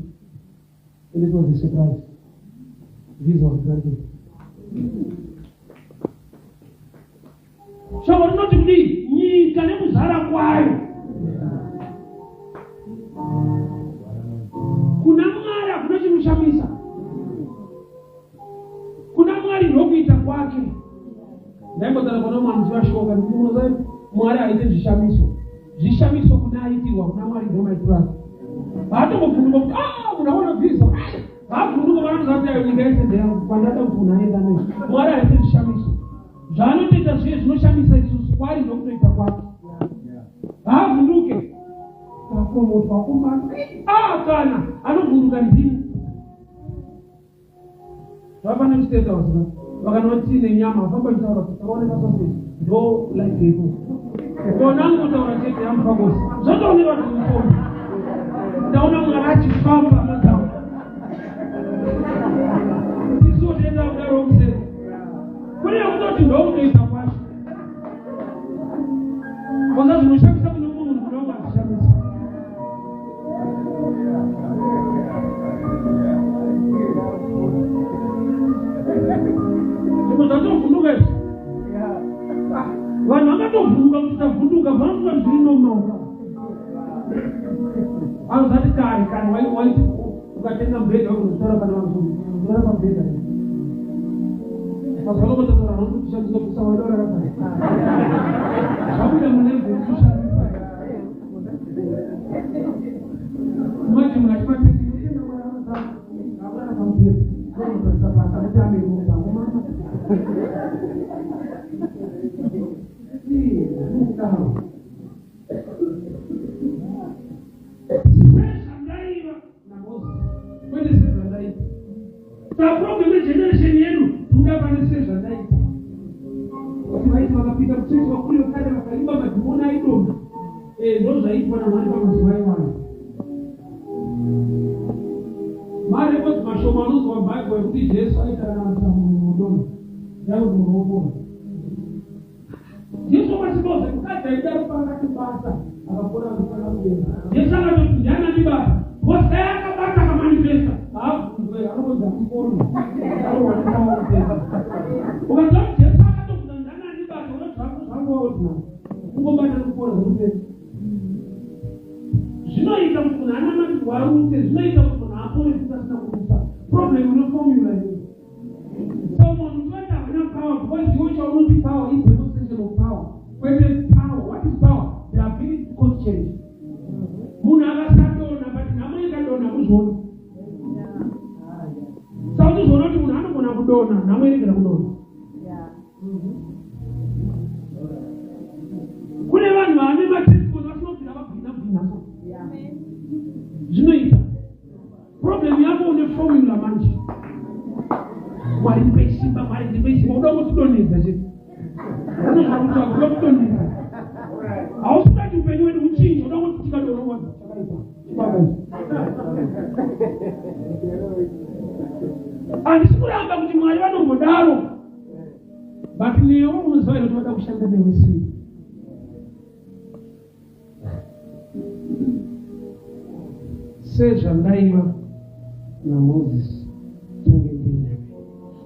And it was a surprise, visa was granted. Shoko rinoti kudii? Nyika nekuzara kwayo kuna Mwari hakuna chinoshamisa. Kuna Mwari ndokuita kwake. Ndaimbotara pana mwanzi washoka ndikunoza Mwari haite zvishamiso. Zvishamiso kuna aitirwa, kuna Mwari ndo maitiro ake. Haatombovhunduka kuti ah, munhu aona visa. Haavhunduka, vanoziva kuti ayo nyika yese ndeyangu, kwandada kuti munhu aenda nei. Mwari haite zvishamiso. Zvaanotoita zviye zvinoshamisa isusu, kwari ndokutoita kwake. Haavhunduke tapromotwa kumana ah, kana anovhunduka ndini. Vafana kuchiteta vaziva vakanwa tii nenyama, vafamba vachitaura kuti takaoneka sausage, ndo life yeko konangotaura chete yamufakosi zvotooneka kuti mufombi. Ndaona Mwari achifamba mazao isuwo toenda kudaro kuseri kune kutoti ndokutoita kwacho koza zvinoshamisa kune mumwe munhu, kuna vamwe hazvishamisa. Zvimwe zvatovhunduka izvi, vanhu vangatovhunduka kuti tavhunduka, vanofunga zviri normal. Anozati kare kare waiti ukatenga mubhedha wakunotora pana vanhu unorara pamubhedha. Mazuva ano kotaura vanokushandisa kusawaida urara pasi, zvabuda mulevel kushandisa. Manje munhu achimatesi akurara pamubhedha, unotarisa pasi akuti amemukamumama zvinodaro. Sezvandaiva naMozisi, kwete sezvandaita. Saproblem yegeneration yedu, tinoda pane sezvandaita. Kuti vaiti vakapinda muchechi, vakuru vekare vakaimba, madhimoni aidonha. Ndo zvaiitwa naMwari pamazuva iwayo. Marecords mashoma anonzwa Bhaibheri ekuti Jesu aitaranamisa munhu unodonha. Ndakuti munhu wopora. Jesu wachinoze mukadzi aida rupa akatibata akapora anofanira kuenda. Jesu akatoti ndiani andibata? Because dai akabata akamanifesta haabvunzwe anongonzi handikoni. Anowanikwa kupedza. Ukanzwa kuti Jesu akatobvunza ndiani andibata unoti zvako zvangu waordinary. Kungobata nekupora zvinopedza. Zvinoita kuti munhu anamatirwa arutse, zvinoita kuti munhu apore futi asina kurutsa. Problem une formula iyoyo. So munhu uchivaita havana power because iwe chaunoti power is demonstration of power. Kwete power. What is power? The ability to cause change. Munhu akasadonha but nhamo ikadonha kuzviona. Saka uchizoona kuti munhu anogona kudonha nhamo iregera kudonha. Kune vanhu vane matestimony vasinobvira vagwina gwina so. Zvinoita. Problem yako une formula manje. Mwari ndipe simba, Mwari ndipe simba. Uda kutidonhedza chete. Unozvakutsvaga uda kudonhedza. Hausi kuda kuti upenyu wedu uchinje, uda kuti tikadonhwa chakaipa. Chibaba ichi. Handisi kuramba kuti Mwari vanombodaro. But newe unoziva here kuti vada kushanda newe sei? Sezvandaiva naMoses tange ndiinawe.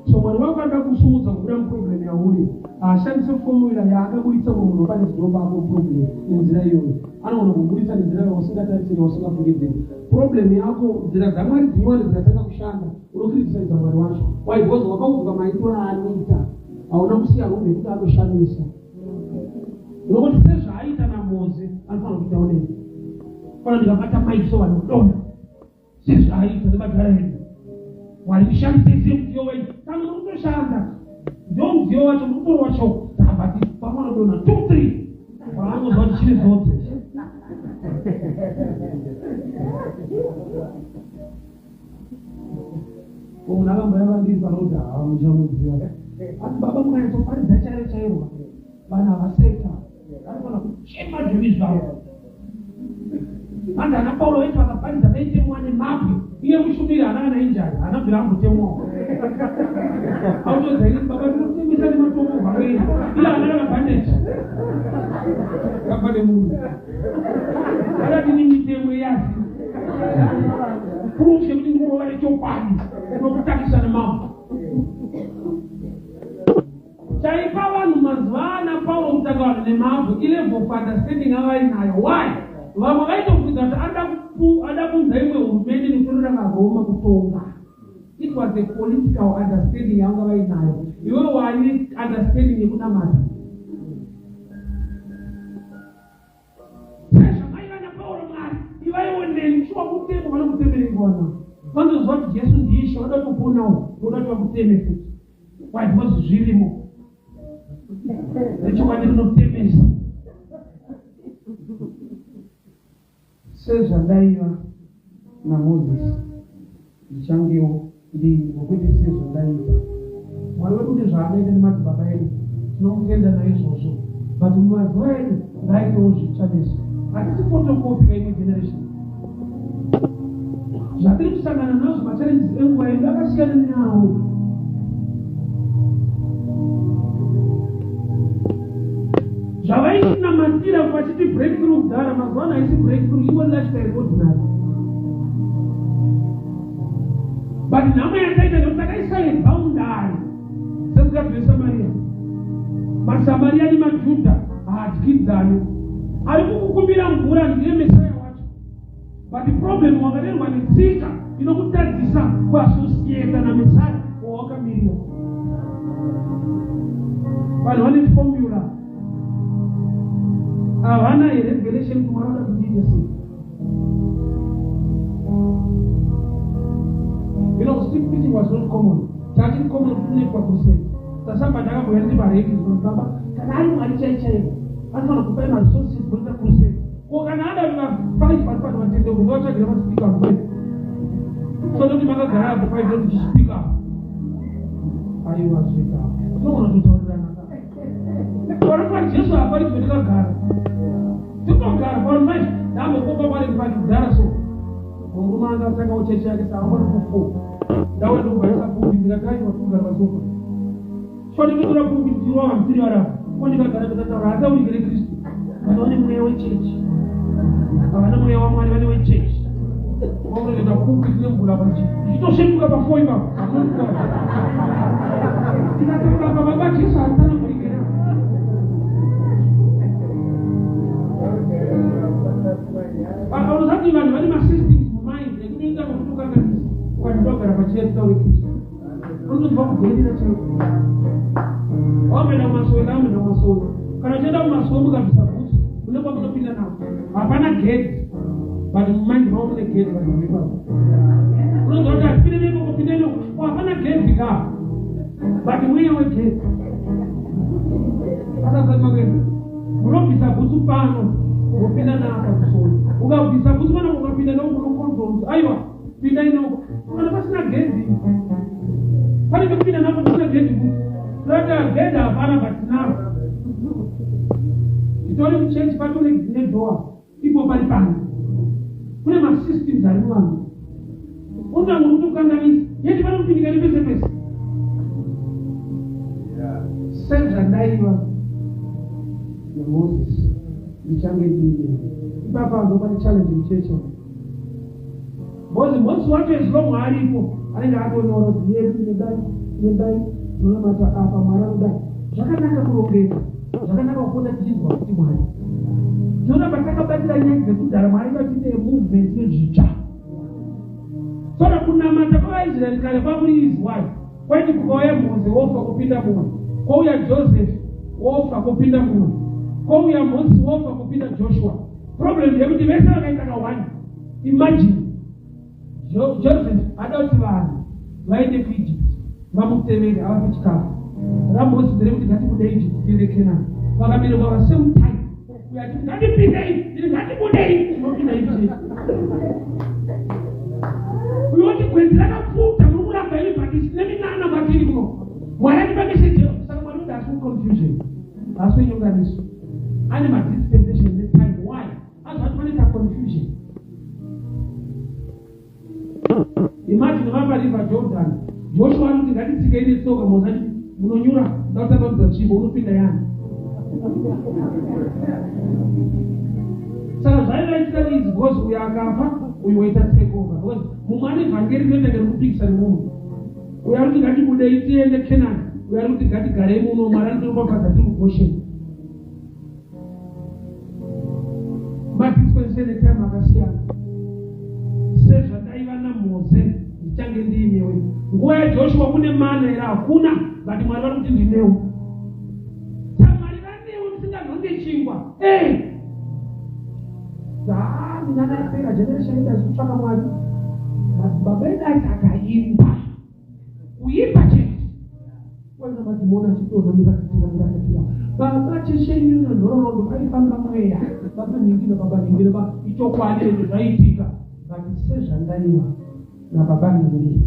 So Mwari wako anoda kusumudza kubuda muproblem yauri. Haashandise formula yaakaburitsa umwe munhu pane zino pako muproblem nenzira iyoyo. Anogona kuburitsa nenzira yausingatarisiri yausingafungidziri. Problem yako nzira dzaMwari dzinyowani dzikatanga kushanda unokritisaiza Mwari wacho. Why? Because wakaudzwa maitiro aanoita. Hauna kusiya room yekuti anoshamisa. Nokuti sezvaaita naMoze anofanira kuitawo neni. Fana ndikabata maiki so vanhu kudonha sezvaaita nemadhara edu. Mwari ndishandisei semudziyo wenyu. Kana muri kutoshanda ndo mudziyo wacho muri kutorwa choko but pamwe anodonha 2 3 waanozwa kuti chine zodze. Munhu akambouya pandiri paroad haa muchamuziva. Ati baba mukanyatsoparidza chairo chairo vanhu havaseka vanogona kuchema zvivi zvavo. Hanzi ana Pauro vaiti vakaparidza vaitemwa nemabwe iye mushumiri haana kana injari haana kubvira ambotemwawo. Autodza ini baba ndinokutemesa nematombo vamwe iye haana kana bandage. Kabva nemunhu. Akadini mitemo yazi proof yekuti ndikurova nechokwadi unokutakisa nemambo chaipa vanhu mazuva ana pauro kutaka vanhu nemabwe ilevel of understanding avainayo why vamwe vaitobvunza kuti ada kunza imwe hurumende nekutorera varoma kutonga it was a political understanding yavanga vainayo iwe waine understanding yekunamata Sezvamaiva naPauro Mwari ivaiwo neni shuwa kutemwa vanokutemerei vana vanotoziva kuti Jesu ndiIshe vanoda kutoponawo voda kuti vakuteme futi why because zvirimo nechokwadi rinotemesa Sezvandaiva naMozisi, ndichangewo ndiinavo, kwete sezvandaiita. Mwari wedu une zvaakaita nemadzibaba edu, tinomutenda naizvozvo. But mumazuva edu ngaaitewo zvitsva nesu. Hatisi photocopy kaimwe generation. Zvatiri kusangana nazvo machallenges enguva yedu akasiyana neavo. Zvavaitinamatira vachiti breakthrough kudhara mazuva ano haisi breakthrough ingori lifestyle ordinary. But nhamo yataita nekuti takaisa boundary semukadzi weSamaria. MaSamaria nemaJudha haadyidzani. Ari kukukumbira mvura ndiye Mesaya wacho. But problem wakarerwa netsika inokutadzisa kuassociata naMesaya wawakamirira. Vanhu vane formula havana revelation kuti Mwari anoda kuti ndiite sei. You know, street preaching was not common. Chachiri common kuti kunoitwa crusade. Sasamba ndakambouya ndiri pareki zvinonzi baba kana ari Mwari chai chaivo anofanira kupai maresources kuita crusade. Ko kana ada va five vari pano vatendeuke ndovatsvagira maspeaker apo five. So noti makagara apo five noti chispeaker. Aiwa zveka. Tinogona kutaurirana. Pano Jesu haparidzwe takagara. Tinogara pano five ndambokopa pari pakidhara so. Murume anga atanga chechi yake saka vari kufo. Ndauya ndokubva ndisapfupi ndikati aiwa tikugara pasofa. Chondinotora kukutirwa vamutiri varapa. Kondikagara ndikataura hataurikire Kristu. Vanhu vane mweya wechechi. Havana mweya waMwari vane wechechi. Vakutoenda kupi nemvura pachi. Zvichitosvetuka pafo ipapo. Ndikataura apa baba Jesu hatsanangurikira. Unozati vanhu vane masystems mumind ekutoita kuti ukanganisa ukati ndogara pachechi taure Kristu. Unonzwa kugwerera chaiko. Wamboenda kumasowe ndamboenda kumasowe. Kana uchienda kumasowe mukabvisa bhutsu mune kwamunopinda nako. Hapana gedhi. But mumind mavo mune gedhi vanhu vari ipapo. Unonzwa kuti hatipinde nekoko pinde nekoko. Oh, hapana gedhi ka. But mweya wegedhi. Akasati makuenda. Munobvisa bhutsu pano wopinda napa kusowe. Ukabvisa bhutsu pano ukapinda noko unocontrol. Aiwa pinda inoko. Kana pasina gedhi. Pane pekupinda napo pasina gedhi kuti. Saka gedhi hapana but tinaro. Titori muchechi patori nedoor ipo pari pano. Kune masystems ari muvanhu. Unotanga kutokanganisa. Yeti panopindika nepese pese. Sezvandaiva naMoses ndichange ndiine. Ipapa ndo pane challenge muchechi umu. Because Moses wacho as long aripo anenge atonyora kuti yedu inodai inodai tinonamata apa Mwari anodai. Zvakanaka kurongeka. Zvakanaka kupota tichinzwa kuti Mwari. Tinoramba takabatira nyaya dzekudhara Mwari vachite movement yezvitsva. Saka kunamata kwavaIsraeri kare kwakuri easy why? Kwaiti kukauya Mose wofa kupinda mumwe, kwouya Joseph wofa kupinda mumwe, kwouya Moses wofa kupinda Joshua. Problem ndeyekuti vese vakaita ka one. Imagine Joseph ada kuti vanhu vaende kuEgypt vamutevere avape chikafu. RaMoses nderekuti ngatibude Egypt tiende Canaan. Vakaberekwa pa same time. Uyo achiti ngatipindei, ndiri ngatibudei, tinopinda Egypt. Uyo oti gwenzi rakapfuta muri kuramba imi but tine minana kwatiri kuno. Mwari atipa message saka Mwari uda asi confusion. Asi wenyonganiso. Ane madispensation netime. Why? Azvati panoita confusion. Imagine vapa river Jordan. Joshua anoti ngatitsikei netsoka Moses achiti munonyura ndakutambanudza tsvimbo unopinda yani. Saka zvaivaitira easy because uyu akafa uyu woita take over because mumwe ane vhangeri rinoita ngeri kupikisa nemumwe. Uyu ari kuti ngatibudei tiende Canaan, uyu ari kuti ngatigarei muno Mwari anotiropafadza tiri kuGoshen. Madispensation etime akasiyana. Sezvandaiva naMose ndichange ndiinewe. Nguva yaJoshua kune mana here? Hakuna, but Mwari vari kuti ndinewe. Saka Mwari vanewe musinganhonge chingwa. Eh! Minana yapera generation yedu haisi kutsvaka Mwari. Madzibaba edu aiti akaimba. Kuimba chete. Kwaina madhimoni achidonha mirakatira mirakatira. Baba cheshenyu nenhororondo paifamba mweya. Baba nhingi nababa nhingi naba ichokwadi ende zvaiitika. But sezvandaiva nababa nhingi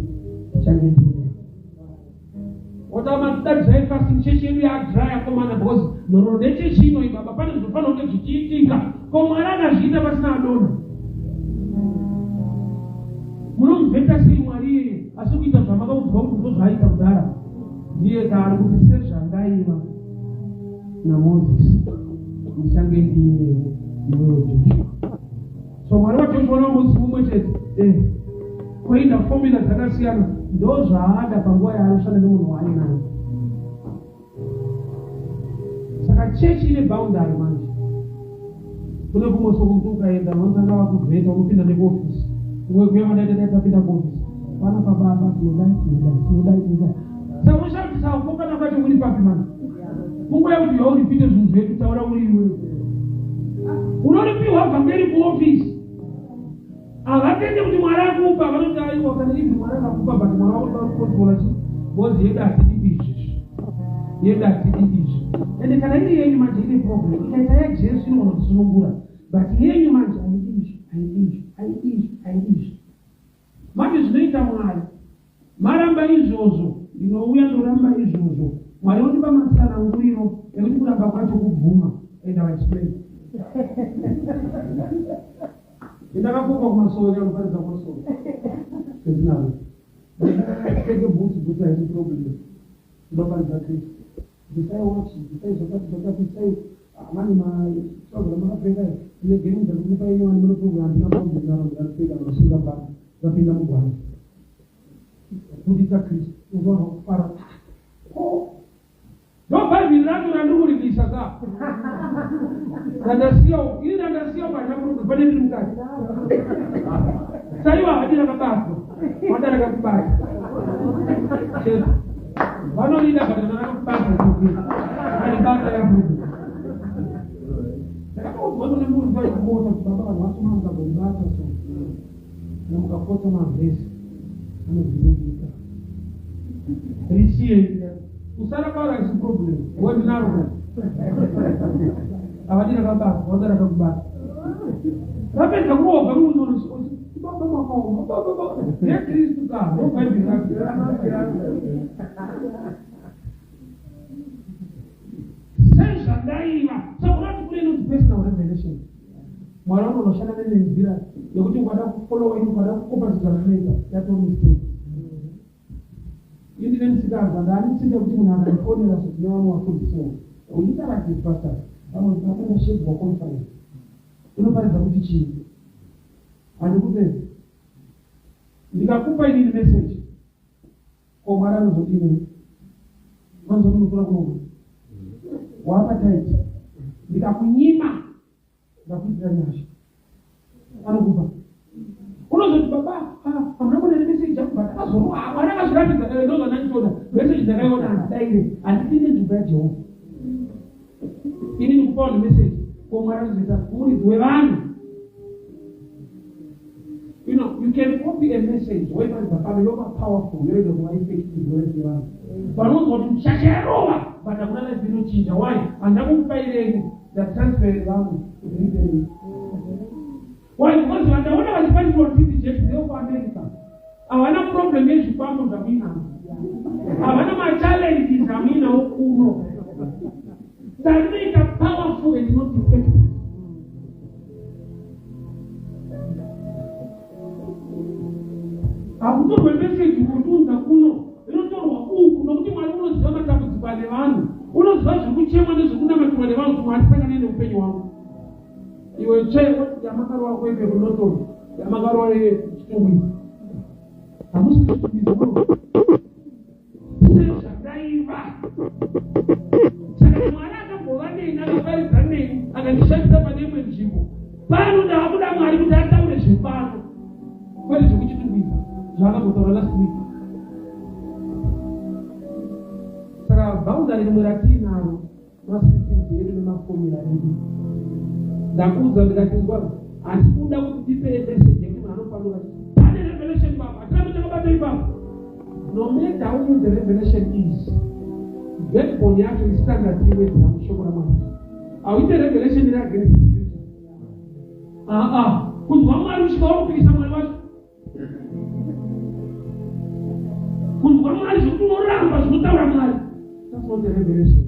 ndichange ndinewe. Wotama dry fasting chechi yedu yadry akomana because nhororondo yechechi ino baba pane zvinofanira kunge zvichiitika. Ko Mwari akazviita pasina adonha. Munomubveta sei Mwari iyeye asi kuita zvamakaudzwa kuti ndozvaaita kudhara. Ndiye kaari kuti sezvandaiva naMoses ndichange ndiinewe iwewe Joshua. So Mwari waJoshua naMoses mumwe chete. Eh. Koita formula dzakasiyana ndo zvaada panguva yaari kushanda nemunhu waainaye. Saka chechi ine boundary manje. Kune kumwe sokuti ukaenda vanotanga vakuvheta unopinda nekuofisi. Umwe kuya vandaita dai tapinda kuofisi. Pana pababa tinodai tinodai tinodai tinodai. Saka unoshandisa kukokana kwacho kuri papi manje? Kunguva yekuti yauripite zvinhu zvedu taura uri iwewe. Unoripiwa vhangeri kuofisi. Havatende kuti Mwari akupa, vanoti aiwa kana ivi Mwari akakupa but Mwari wakuda kukontrola chi because yedu hatidi izvi. Yedu hatidi izvi. Ende kana iri yenyu manje ine problem. Ikaita yaJesu inogona kusunungura. But yenyu manje haidi izvi, haidi izvi, haidi izvi, haidi izvi. Manje zvinoita Mwari. Maramba izvozvo, ndinouya ndoramba izvozvo. Mwari ondipa matsananguriro ekuti kuramba kwacho kubvuma. And I explain. Ndakakokwa kumasowe kanoparidza kumasowe. Ndinaro. Pfeke bhutsu, bhutsu haisi problem. Ndoparidza Kristu. Bvisai wachi, bvisai zvakati zvakati, isai mane matroza ramakapfeka negerudza kukupai nyowani munofunga handina problem naro ndingaripfeka ndinosunga mbama ndapinda mugwanja kubudisa Kristu unofanirwa kufara ko ndobhaibheri racho randiri kuribisa ka randasiya ini randasiya ukaenda problem pane ndiri mukati saiwa havadi rakabatwa wada rakakubata chete vanorida but rakakubata aribata yabuda ndakatoudzwa nemunhu vaikuota kuti baba vanhu vasoma mukagoribata so kana mukapotsa mavhesi anodziringika risiye usara kwaro haisi problem wandinaro havadi rakabata wada rakakubata rapedza kurohwa munhu baba makaoma baba nekristu ka ndobhaibheri rako sezvandaiva sakunati kune inonzi personal revelation Mwari vanonoshanda nenzira yekuti ukada kufollowa ini ukada kukopa zvinhu zvandinoita yatoo mistake ini ndine musikanzwa ndaanitsika kuti munhu akandifonera so tine vamwe vafundisiwo we interact with pastors vamwe vakaenda shedzwa conference unoparidza kuti chii handikupedza ndikakupa inini message ko Mwari anozodini vanozonunukura kunoku wapa taiti ndikakunyima ndakuitira nyasha anokupa unozoti baba hamuna kuona nemeseji yangu but akazorowa Mwari akazviratidza kare ndozvandanditoda meseji ndakaiona handidaire handipinde nzvimbo yaJehovha ini ndikupawo nemeseji ko Mwari anozoita muridzi wevanhu. You know, you can copy a message woiparidza pano yova powerful yoenda kuva effective life yevanhu vanonzwa kuti muchacha yarova but hakuna life inochinja why handina kukupaireni ndatransfere vamwe kuti riperei why because vandaona vachiparidzwa TD Jakes ndevekuAmerica havana problem yezvikwambo zvamuinazvo havana machallenges amuinawo kuno saka rinoita powerful and not effective. Hakutorwe meseji kuriunza kuno, rinotorwa uku nokuti Mwari unoziva matambudziko ane vanhu, unoziva zviri kuchemwa nezvekunamatirwa nevanhu kuti Mwari sanganai neupenyu hwangu. Iwe tsve yamakarova kwekwe kunotorwa yamakarova yechitungwiza hamusi kuchitungwiza muno sezvandaiva saka Mwari akambova neni akaparidza neni akandishandisa pane imwe nzvimbo pano ndaakuda Mwari kuti ataure zvepano kwete zvekuchitungwiza zvaakambotaura last week saka boundary rimwe ratiinaro masystems edu nemafomula edu ndakuudza ndikati nzwa handisi kuda kuti ndipe message yekuti munhu anofanira pane revelation baba hatirambe takabata ipapo no matter how new the revelation is backbone yacho istandard iwedzera mushoko raMwari hauite revelation iri against scripture aa kunzwa Mwari usvika wakupikisa Mwari wacho kunzwa Mwari zvekuti unoramba zvinotaura Mwari that's not a revelation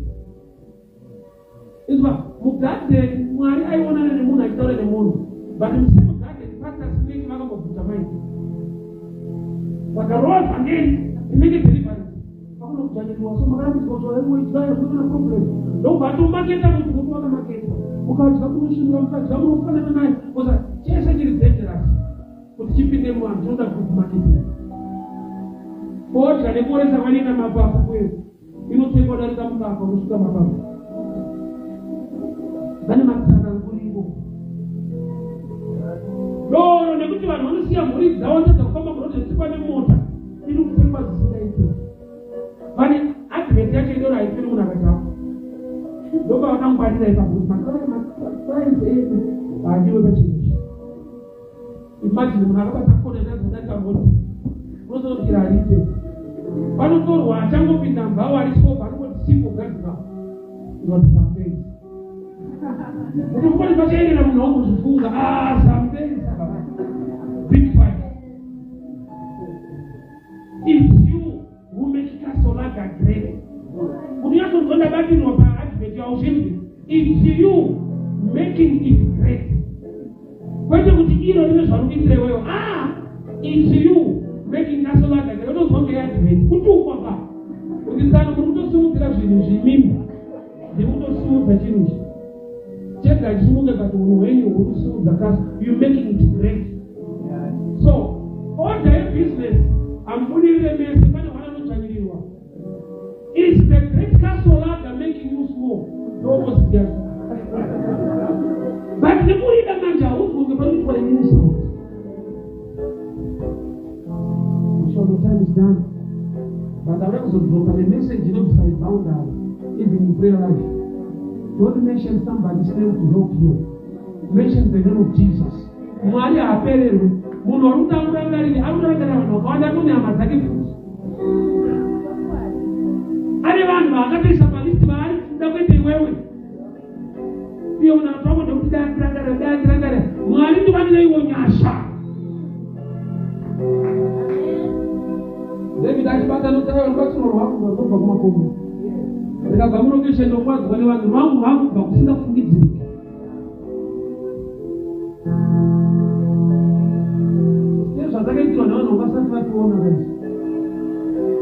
inzwa mugadheni Mwari aionana nemunhu achitaura nemunhu but musemugadheni pastor Snake vakambobvunza maiti vakarova vhangeri rinenge deliverance vakunokudzvanyiriwa so makarambidzwa kuti vaingoidya hakuna problem ndokubva atomaketa munhu kuti wakamaketwa ukadya munosvinura mukadya munofanana naye koza chese chiri dangerous kuti chipinde muvanhu chinoda good marketing fodya nekuoresa vanoita mapapu kuyo inotengwa darika mukaka unosvika mapapu vane matsananguriro doro nekuti vanhu vanosiya mhuri dzavo vatadza kufamba murodhi vachitsikwa nemota iri kutengwa zvisingaiti vane advert yacho idoro haiperi munhu akadhakwa ndopavakangwarira ipapo kuti macrimes edu haadiwe pachinhu ichi imagine munhu akabata foni akazodarika mota unozonokira harite panotorwa achangopinda mbhawa ari soba anongoti sipo gadzira ngoti zambezi kuti mukoni pachaerera munhu wangozvifunga ah zambezi big fight it's you who make Castle Lager great unyatsonzwa ndabatirwa paadvert yauzvinzwi it's you making it great kwete kuti iro rine zvarikuitira iweyo ah it's you making Castle Lager great unonzwa ngeadvert kutukwa pa kuti tsano muri kutosimudzira zvinhu zvimimba. Chakaitika hachisimuke, but unhu hwenyu huri kusimudza Castle. You making it great. So order yebusiness hamubudirire mese, pane mwana anodzvanyirirwa. Is the great Castle Lager making you small? No opposite yacho. But nekurida manje hauzunge pari kuitwa insult. So the time is done. But I also drop a message inobvisa boundary even in prayer life. Don't mention somebody's name to help you. Mention the name of Jesus. Mwari haapererwi. Munhu ari kuti amurangarire, anorangarira vanhu vakawanda mune hama dzake futi. Ane vanhu vaakatoisa palist vaari kuda kuita iwewe. Iye unatwako ndekuti dai ndirangarira, dai ndirangarira. Mwari ndiwanireiwo nyasha. David achibata notaiwa rubatsiro rwangu rwakubva kumakomo. Ndikabva mulocation ndokwadzwa nevanhu rwangu rwakubva kusingafungidziriki. Nezvatakaitirwa nevanhu vasati vationa guys.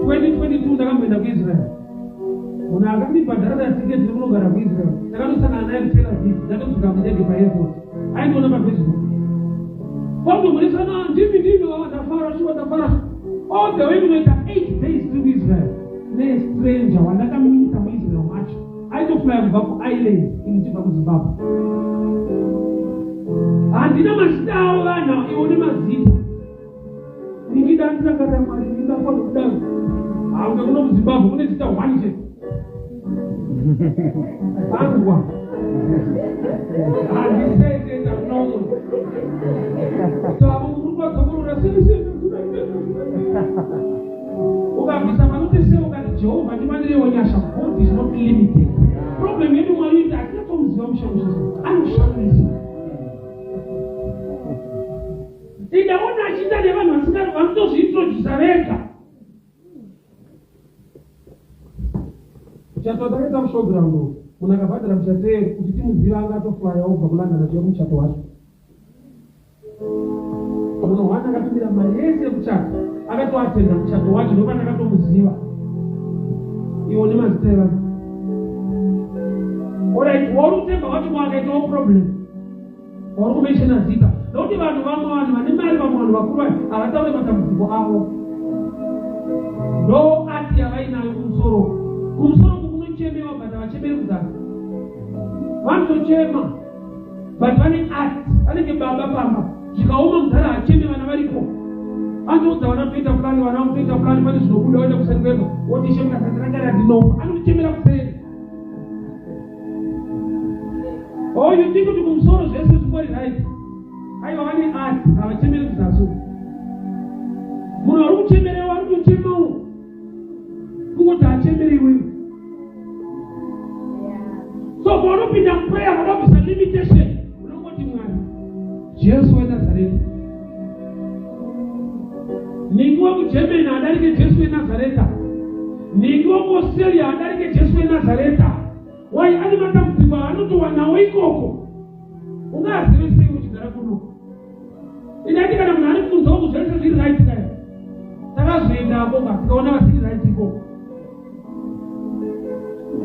2022 ndakamboenda kuIsrael. Munhu akandibhadharira tiketi rekunogara kuIsrael. Ndakandosangana naye kuTel Aviv. Ndakatosvika mundege paairport. Aindiona paFacebook. Kwambomurisana ndimi ndimi ndafara shuwa ndafara. All the way kunoita 8 days tiri kuIsrael. Nestranger wandakamuita muIsrael macho. Aitoflya kubva kuIreland ini ndichibva kuZimbabwe. Handina mazita avo vanhu iwo nemazita. Ndingida ndirakarira Mwari ndingafa nokudaro. Haunge kuno muZimbabwe kune zita one chete. Anzwa. Handisete ndakunomo. Tavo kurwadza sei sei. Ukabvisa panoti sei ukati Jehovha ndiwanirewo nyasha. God is not limited. Problem yedu Mwari iti hatinatsomuziva mushamisa. Anoshamisa. Indaona achiita nevanhu vasingari vanotozviintrodusa vega. Muchato watakaita mushowground umu, munhu akabhadhara muchato iye kuti timuzive anga atoflya obva kuLondon achiuya kumuchato wacho. Munhu one akatumira mari yese yekuchata akatoatenda muchato wacho ndopatakatomuziva. Iwo nemazita evanhu. Alright, wauri kutemba wacho kwaakaitawo problem. Wauri kumentiona zita. Nokuti vanhu vamwe vanhu vane mari vamwe vanhu vakuru vaya havataure matambudziko avo. Ndo ati yavainayo kumusoro. Kumusoro uku kunochemewa but havachemeri kuzasi. Vanotochema but vane art. Vanenge baba pamba. Zvikaoma mudhara hacheme vana varipo. Anoudza vana kutoita plan, vana kutoita plan pane zvinobuda oenda kuseri kwemba. Woti ishe mukasandirangarira ndinofa. Anotochemera kuseri. Oh, you think kuti kumusoro zvese zvingori right? Aiwa vane art, havachemeri kuzasi uku. Munhu ari kuchemerewa ari kutochemawo. Kungoti hachemeri iwewe. So paunopinda muprayer vakabvisa limitation, unongoti Mwari, Jesu weNazareta. Ningi wekuGermany adarike Jesu weNazareta. Ningi wekuAustralia adarike Jesu weNazareta. Why ane matambudziko aanotowanawo ikoko. Ungazive sei uchigara kuno? Indaiti kana munhu ari kunze uku zvese zviri right kai. Takazoendako ka tikaona vasiri right ikoko.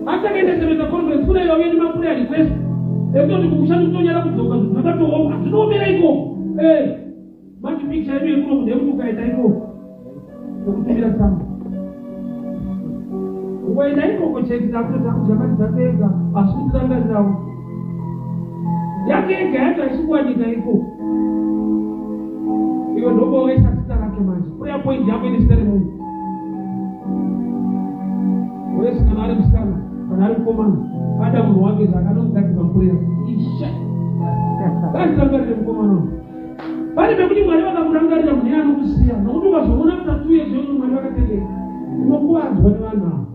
Asi takaenda Semester conference kune vauya nemaprayer request ekutoti kumusha ndikutonyara kudzoka zvinhu zvakatooma zvinoomera ikoko. Eh, manje picture yedu yekuno ndeyekuti ukaenda ikoko nekutumira tsamba. Ukaenda ikoko chete takutoti akudya mari dzake ega asi kutirangarirawo. Yake ega yacho haisi kuwanika ikoko. Iwe ndoba waisa zita rake manje. Prayer point yako ine zita remunhu. Wese kana ari musikana kana ari mukomana ada munhu wake zvaakanongadzika muprayer. Ishe. Ngatirangarire mukomana uyu. Pane pekuti Mwari vakakurangarira munhu iye anokusiya nokuti ukazoona after 2 years yokuti Mwari vakatendeka unokuwadzwa nevanhu ava.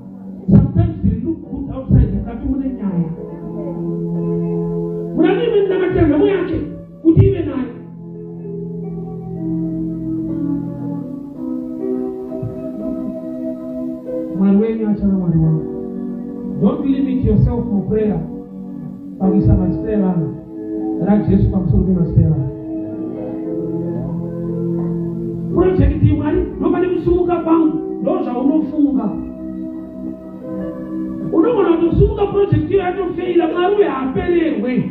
Sometimes they look good outside mukati mune nyaya. Munhu anoimeninamatira nhamo yake kuti ive naye. Mwari wenyu achava Mwari wangu. Don't limit yourself muprayer pakuisa mazita evanhu raJesu pamusoro pemazita evanhu. Project iyi Mwari ndopane kusumuka kwangu ndozvaunofunga. Unogona kutosumuka project iyo yatofeila. Mwari uyo haapererwe.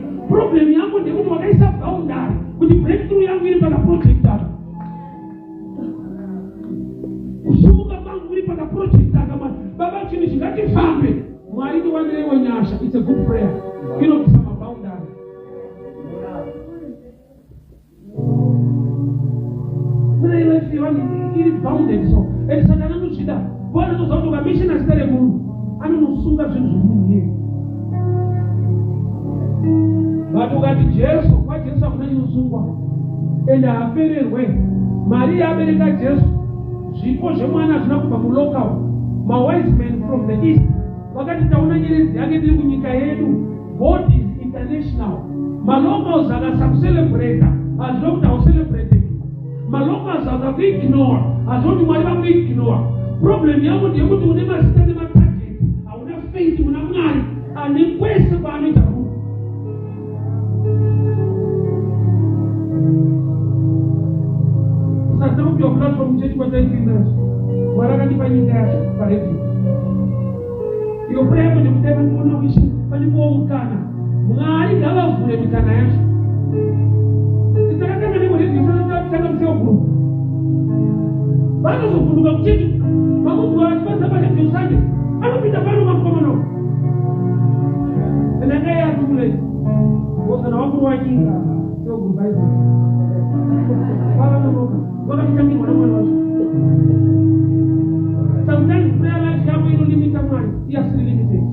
Zvinokusunga zvinhu zvemunhu iyeye. But ukati Jesu, kwaJesu hakuna chinosungwa. Ende haapererwe. Maria abereka Jesu, zvipo zvemwana hazvina kubva mulocal. Mawise men from the east vakati taona nyeredzi yake tiri kunyika yedu. God is international. Malocals akasakucelebrata hazvina kuti haucelebrate. Malocals akakuignore hazvina kuti Mwari vakuignore. Problem yako ndeyekuti une mazita nematarget, hauna faith muna Mwari ane kwese kwaanoita rudo. Usati kupiwa platform chechi kwataipinda Mwari akandipa nyika yacho paredio. Iyo prayer yako ndekuti vandiona wishe vandipowo mukana. Mwari ngavavhure mikana yacho. Takatanga nemuredio tanga museo group. Vanozovhunduka kuchechi vamunzwa vachiparidza paredio Sunday. Anopinda pano mamukomana. Ndanga yatumule. Kana wakuru wanyika seo group aizi. Vavanonoka. Vakatitangirwa namwari wacho. Sometimes prayer life yako inolimita Mwari, iye asiri limited.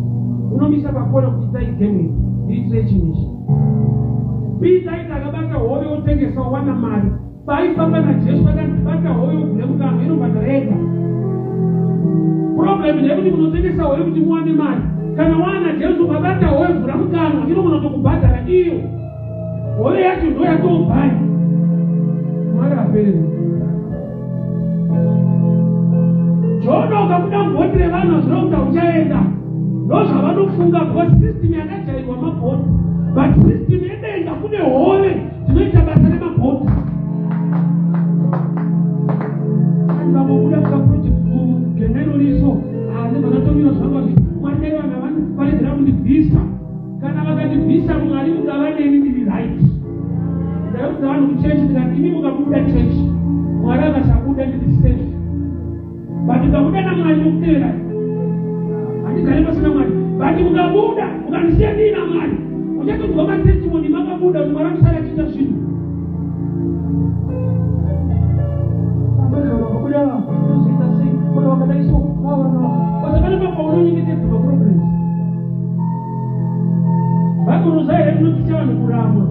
Unomisa pakona kuti itai game iyi, ndiitire chinhu ichi. Peter aiti akabata hove otengesa owana mari. Paaifamba naJesu akanzi bata hove uvhure mukanwa inobhadhara yega. Problem ndeyekuti munotengesa hove kuti muwane mari. Kana waana Jesu ukabata hove vhura mukanwa inogona kutokubhadhara iyo. Hove yacho ndo yatobhaya. Mwari hapereri. Jona ukabuda mubhoti revanhu hazvina kuti hauchaenda. Ndozvavanofunga because system yakajairwa mabhoti. But system yedenga kune hove dzinoita basa remabhoti. Vanhu vangobuda mukaproject mugenero riso ane vanatomira zvanga Mwari dai vanhu ava varegera kundibvisa. Kana vakandibvisa Mwari mukava neni ndiri right. Ndaiudza vanhu kuchechi ndikati imi mukabuda chechi Mwari akasabuda ndiri safe. But mukabuda naMwari ndokuteverai. Handigare pasina Mwari. But mukabuda mukandisiya ndiina Mwari uchatonzwa matestimony makabuda kuti Mwari anosara achiita zvinhu. Vakabuda vanozoita sei? Kana vakadai so basa pane papaunonyengetedza maproblems. Bhaibheri unoziva here rinoticha vanhu kuramwa.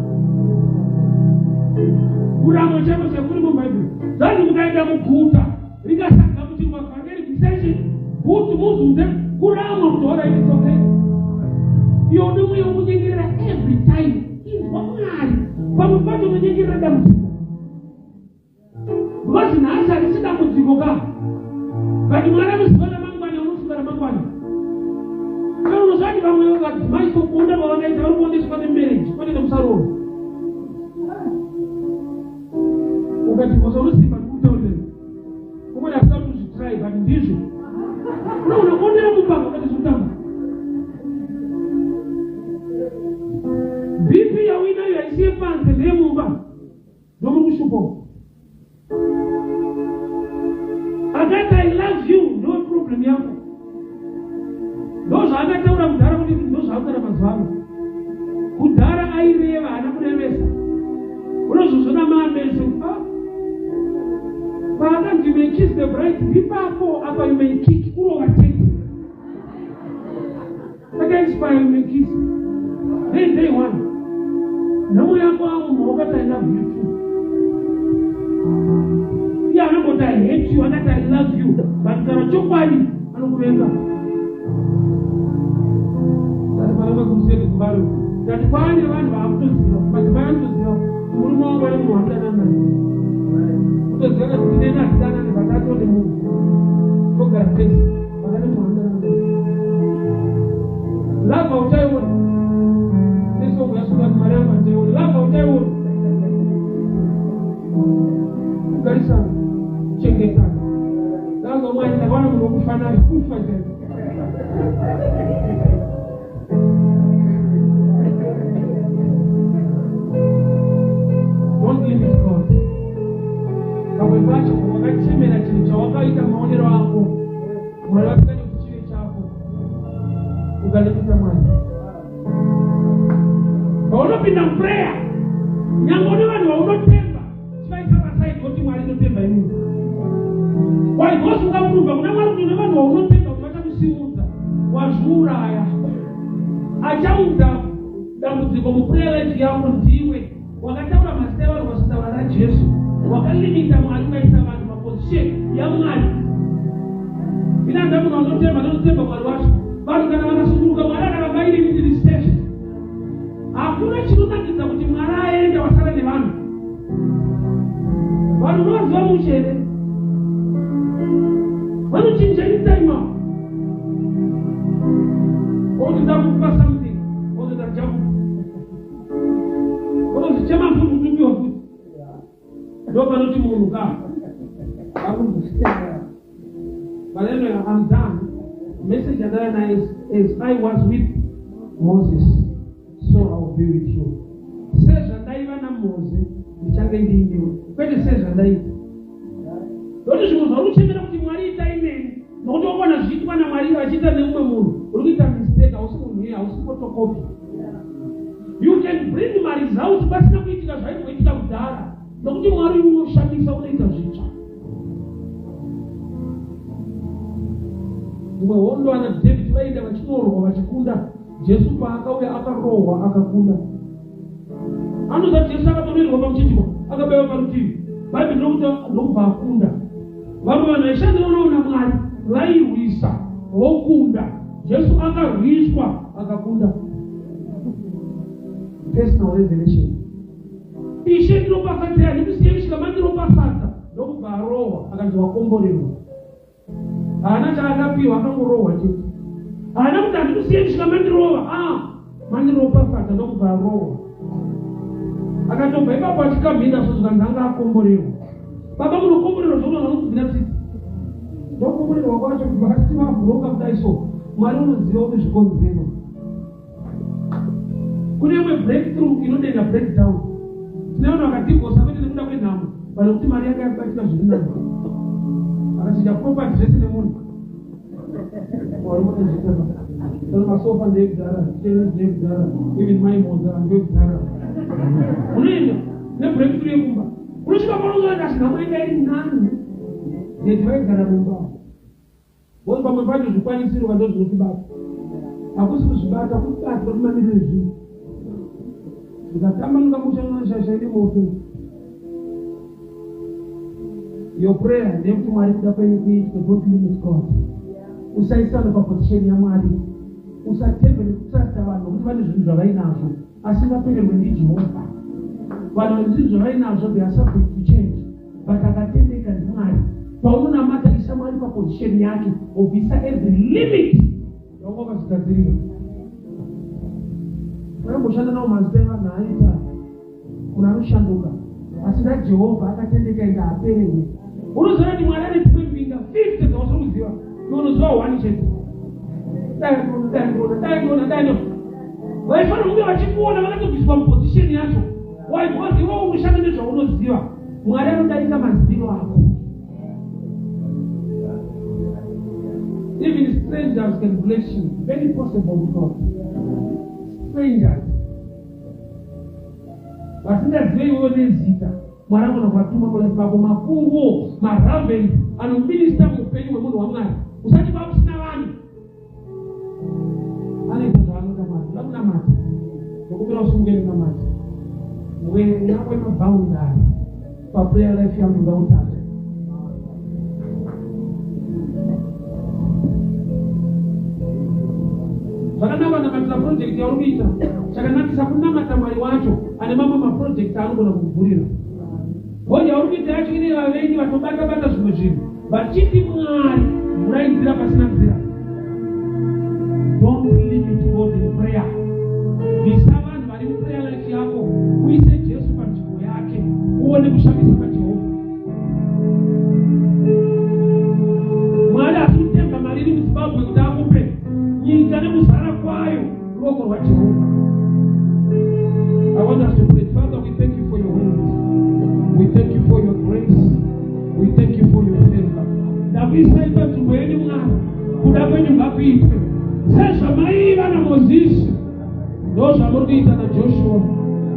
Kuramwa chaiko chaiko kuri muBhaibheri. Zvanzi mukaenda muguta rikasagamuchirwa vhangeri bvisai chi bhutsu muzunze kuramwa kuti alright it's okay. Iyo une mweya wokunyengerera every time. Inzwa Mwari. Pamwe pacho unonyengerera dambudziko. Because nhasi harisi dambudziko ka. But Mwari anoziva ramangwana, unofunga ramangwana. Kana unoziva kuti vamwe vadzimai sokunda kwavangaita vari kuondeswa nemarriage kwete nemusarooro. Ukati kosa unosimba ndikutaurira. Umwe asina kuzvitry but ndizvo. Unoona kuondera mumba ukati zvekutamba. BP yauinayo haisi yepanze ndeyemumba. Ndomuri kushupa uko. Akati I love you ndo problem yako. Ndozvaakataura kudhara kuti ndozvaakutaura mazuva ano. Kudhara aireva haana kurevesa. Unozozvona maameso. Ah. Paakanzi you may kiss the bride ndipapo apa you may kick kurova chete. Saka inspire you may kiss. Then day one. Nhamo yako amo wakati I love you too. Iye anongoti I hate you, akati I love you. But kana chokwadi anokuvenga. Tati pana makurusedu kumbari. Tati kwaane vanhu vaakutoziva, madzimai anotoziva kuti murume wangu ane munhu waanodanana naye. Kutoziva kuti ndineni hatidanani but atone munhu. Togara tese. But ane munhu waanodanana naye. Love hauchaiona. Nesongo yasuka kuti mari yangu handichaiona. Love hauchaiona. Kugarisana, kuchengetana. Ndakazwa Mwari ndakaona munhu wokufa naye kufa chaiko. Don't limit God. Pamwe pacho wakachemera chinhu chawakaita maonero ako. Mwari vasingadi kuti chive chako. Ukalimita Mwari. Paunopinda muprayer, nyangwe une vanhu vaunotemba, chivaisa paside woti Mwari ndotemba inini. Why? Because ukaprova kuna Mwari kuti une vanhu vaunotemba kuti vachakusimudza, wazviuraya. Achakuuraya. Achaunza dambudziko muprayer life yako ndiwe. Wakataura mazita evanhu ukasataura raJesu. Wakalimita Mwari ukaisa vanhu paposition yaMwari. Ini handina munhu wandinotemba, ndinotemba Mwari wacho. Vanhu kana vakasununguka Mwari akaramba aine ini ndiri safe. Hakuna chinonakidza kuti Mwari aende wasara nevanhu. Vanhu unovaziva mushe here? Vanochinja anytime avo. Oti ndakupa something, oti ndachakupa. Unozvichema futi kutumiwa futi. Ndopanoti munhu ka. Akuzvichema. But anyway, I'm done. Message yandauya nayo is, as I was with Moses, so I will be with you. Sezvandaiva naMose, ndichange ndiinewe. Kwete sezvandaita. Nokuti zvimwe zvauri kuchemera kuti Mwari itai neni, nokuti wakuona zviitwa naMwari vachiita nemumwe munhu, uri kuita mistake, hausi munhu iye, hausi photocopy. You can bring maresults pasina kuitika zvaimboitika kudhara, nokuti Mwari unoshamisa, unoita zvitsva. Imwe hondo ana David vaida vachinorwa vachikunda, Jesu paakauya akarohwa akakunda. Anoza Jesu akatomirwa pamuchinjikwa akabaiwa parutivi. Bhaibheri rinokuti ndokubva akunda. Vamwe vanhu vaishandira unoona Mwari vairwisa vokunda. Jesu akarwiswa akakunda. Personal revelation. Ishe ndiropafadzei handikusiye kusvika mandiropafadza ndokubva arohwa akanzi wakomborerwa. Haana chaakapiwa akangorohwa chete. Haana kuti handikusiye kusvika mandirova. Ah, mandiropafadza ndokubva arohwa. Akatobva ipapo achikamhina so zvikanzi anga akomborerwa. Baba munokomborerwa zvokuti vanhu vanokubvira tsitsi. Ndokomborerwa kwacho kubva kasi vabhuroka kudai so. Mwari unoziva une zvikonzero. Kune imwe breakthrough inodenha breakdown. Tine vanhu vakadivhosa kwete nekuda kwenhamo, but nekuti mari yanga yakubatika zviri nani. Akachinja property zvese nemunhu. Wari masofa ndeyekudhara, chairs ndeyekudhara, even mai moza ndeyekudhara. Unoenda nebreakthrough yekumba. Unosvika panozoenda asi nhamo yanga iri nani. Yeti vaigara mumba. Because pamwe pacho zvikwanisiro ka ndozvinotibata. Hakusi kuzvibata, kubatwa nemamiriro ezvinhu. Zvikatamanuka musha unoshasha ine moto. Your prayer ndeyekuti Mwari kuda kwenyu kuitwe, don't limit God. Usaisana paposition yaMwari. Usatembe nekutrusta vanhu nokuti vane zvinhu zvavainazvo asi vapererwe ndiJehovha. Vanhu vane zvinhu zvavainazvo they are subject to change. But akatendeka ndiMwari. Paunonamata isa Mwari paposition yake wobvisa every limit yaunga wakazvigadzirira. Vakamboshanda nawo mazita evanhu aita munhu anoshanduka asi naJehovha akatendeka ende haapererwe. Unoziva kuti Mwari ane dzimwe mbinga 50 dzausiri kuziva iwe unoziva one chete. Dai ndiona, dai ndiona, dai ndiona, dai ndiona. Vaifanira kunge vachikuona vakatobviswa muposition yacho. Why? Because iwe unoshanda nezvaunoziva. Mwari anodarika maziviro ako. Even strangers can bless you. Very possible with God. Strangers. Vasingazive iwewe nezita. Mwari anogona kuvatuma kulife mako makunguo, maravens anominista muupenyu hwemunhu waMwari. Usati kwakusina vanhu. Anoita zvaanoda Mwari. Uda kunamata. Ndokumbira usunge kunamata. Mweya wemaboundary paprayer life yangu ngautake. Zvakanaka namatira project yauri kuita. Chakanakisa kunamata Mwari wacho ane mamwe maproject aanogona kukuvhurira. Hondi yauri kuita yacho ine vavengi vatobata bata zvimwe zvinhu vachiti Mwari vhurai nzira pasina nzira. Don't limit God in prayer. Bvisa vanhu vari muprayer life yako uise Jesu panzvimbo yake uone kushamisa kwaJehovha. Mwari asi kutemba mari iri muZimbabwe kuti akupe nyika nekuzara kwayo ruoko rwaJehovha. I want us to pray. Father, we thank you for your word. We thank you for your grace. We thank you for your favor. Ndakuisai panzvimbo yenyu Mwari. Kuda kwenyu ngakuitwe. Sezvamaiva naMozisi, ndozvamuri kuita naJoshua.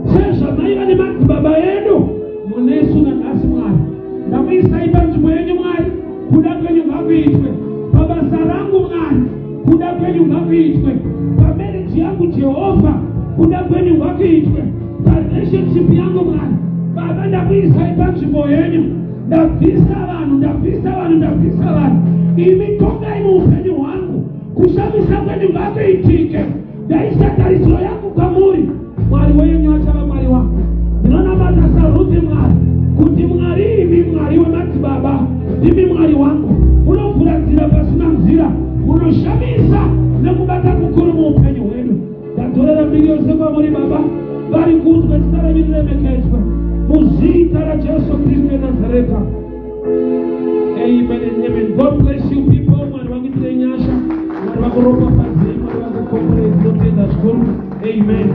Sezvamaiva nemadzibaba edu, munesu nanhasi Mwari. Ndakuisai panzvimbo yenyu Mwari. Kuda kwenyu ngakuitwe. Pabasa rangu Mwari. Kuda kwenyu ngakuitwe pamarriage yangu Jehovha, kuda kwenyu ngakuitwe parelationship yangu Mwari. Baba, ndakuisai panzvimbo yenyu, ndabvisa vanhu, ndabvisa vanhu, ndabvisa vanhu. Imi tongai muupenyu hwangu, kushamisa kwenyu ngakuitike. Ndaisa tarisiro yangu kwamuri. Mwari wenyu achava Mwari wangu. Ndinonamata saRuti Mwari, kuti Mwari imi, Mwari wemadzibaba, ndimi Mwari wangu. Munovhura nzira pasina nzira, munoshamisa nekubata kukuru muupenyu hwedu. Ndadzorera mbiri yose kwamuri Baba, vari kunzwa zita renyu riremekedzwe muzita raJesu Kristu weNazareta. Amen and amen. God bless you people. Mwari vakuitire nyasha, Mwari vakuropafadzei, Mwari vakukomborei. Ndinotenda zvikuru. Amen.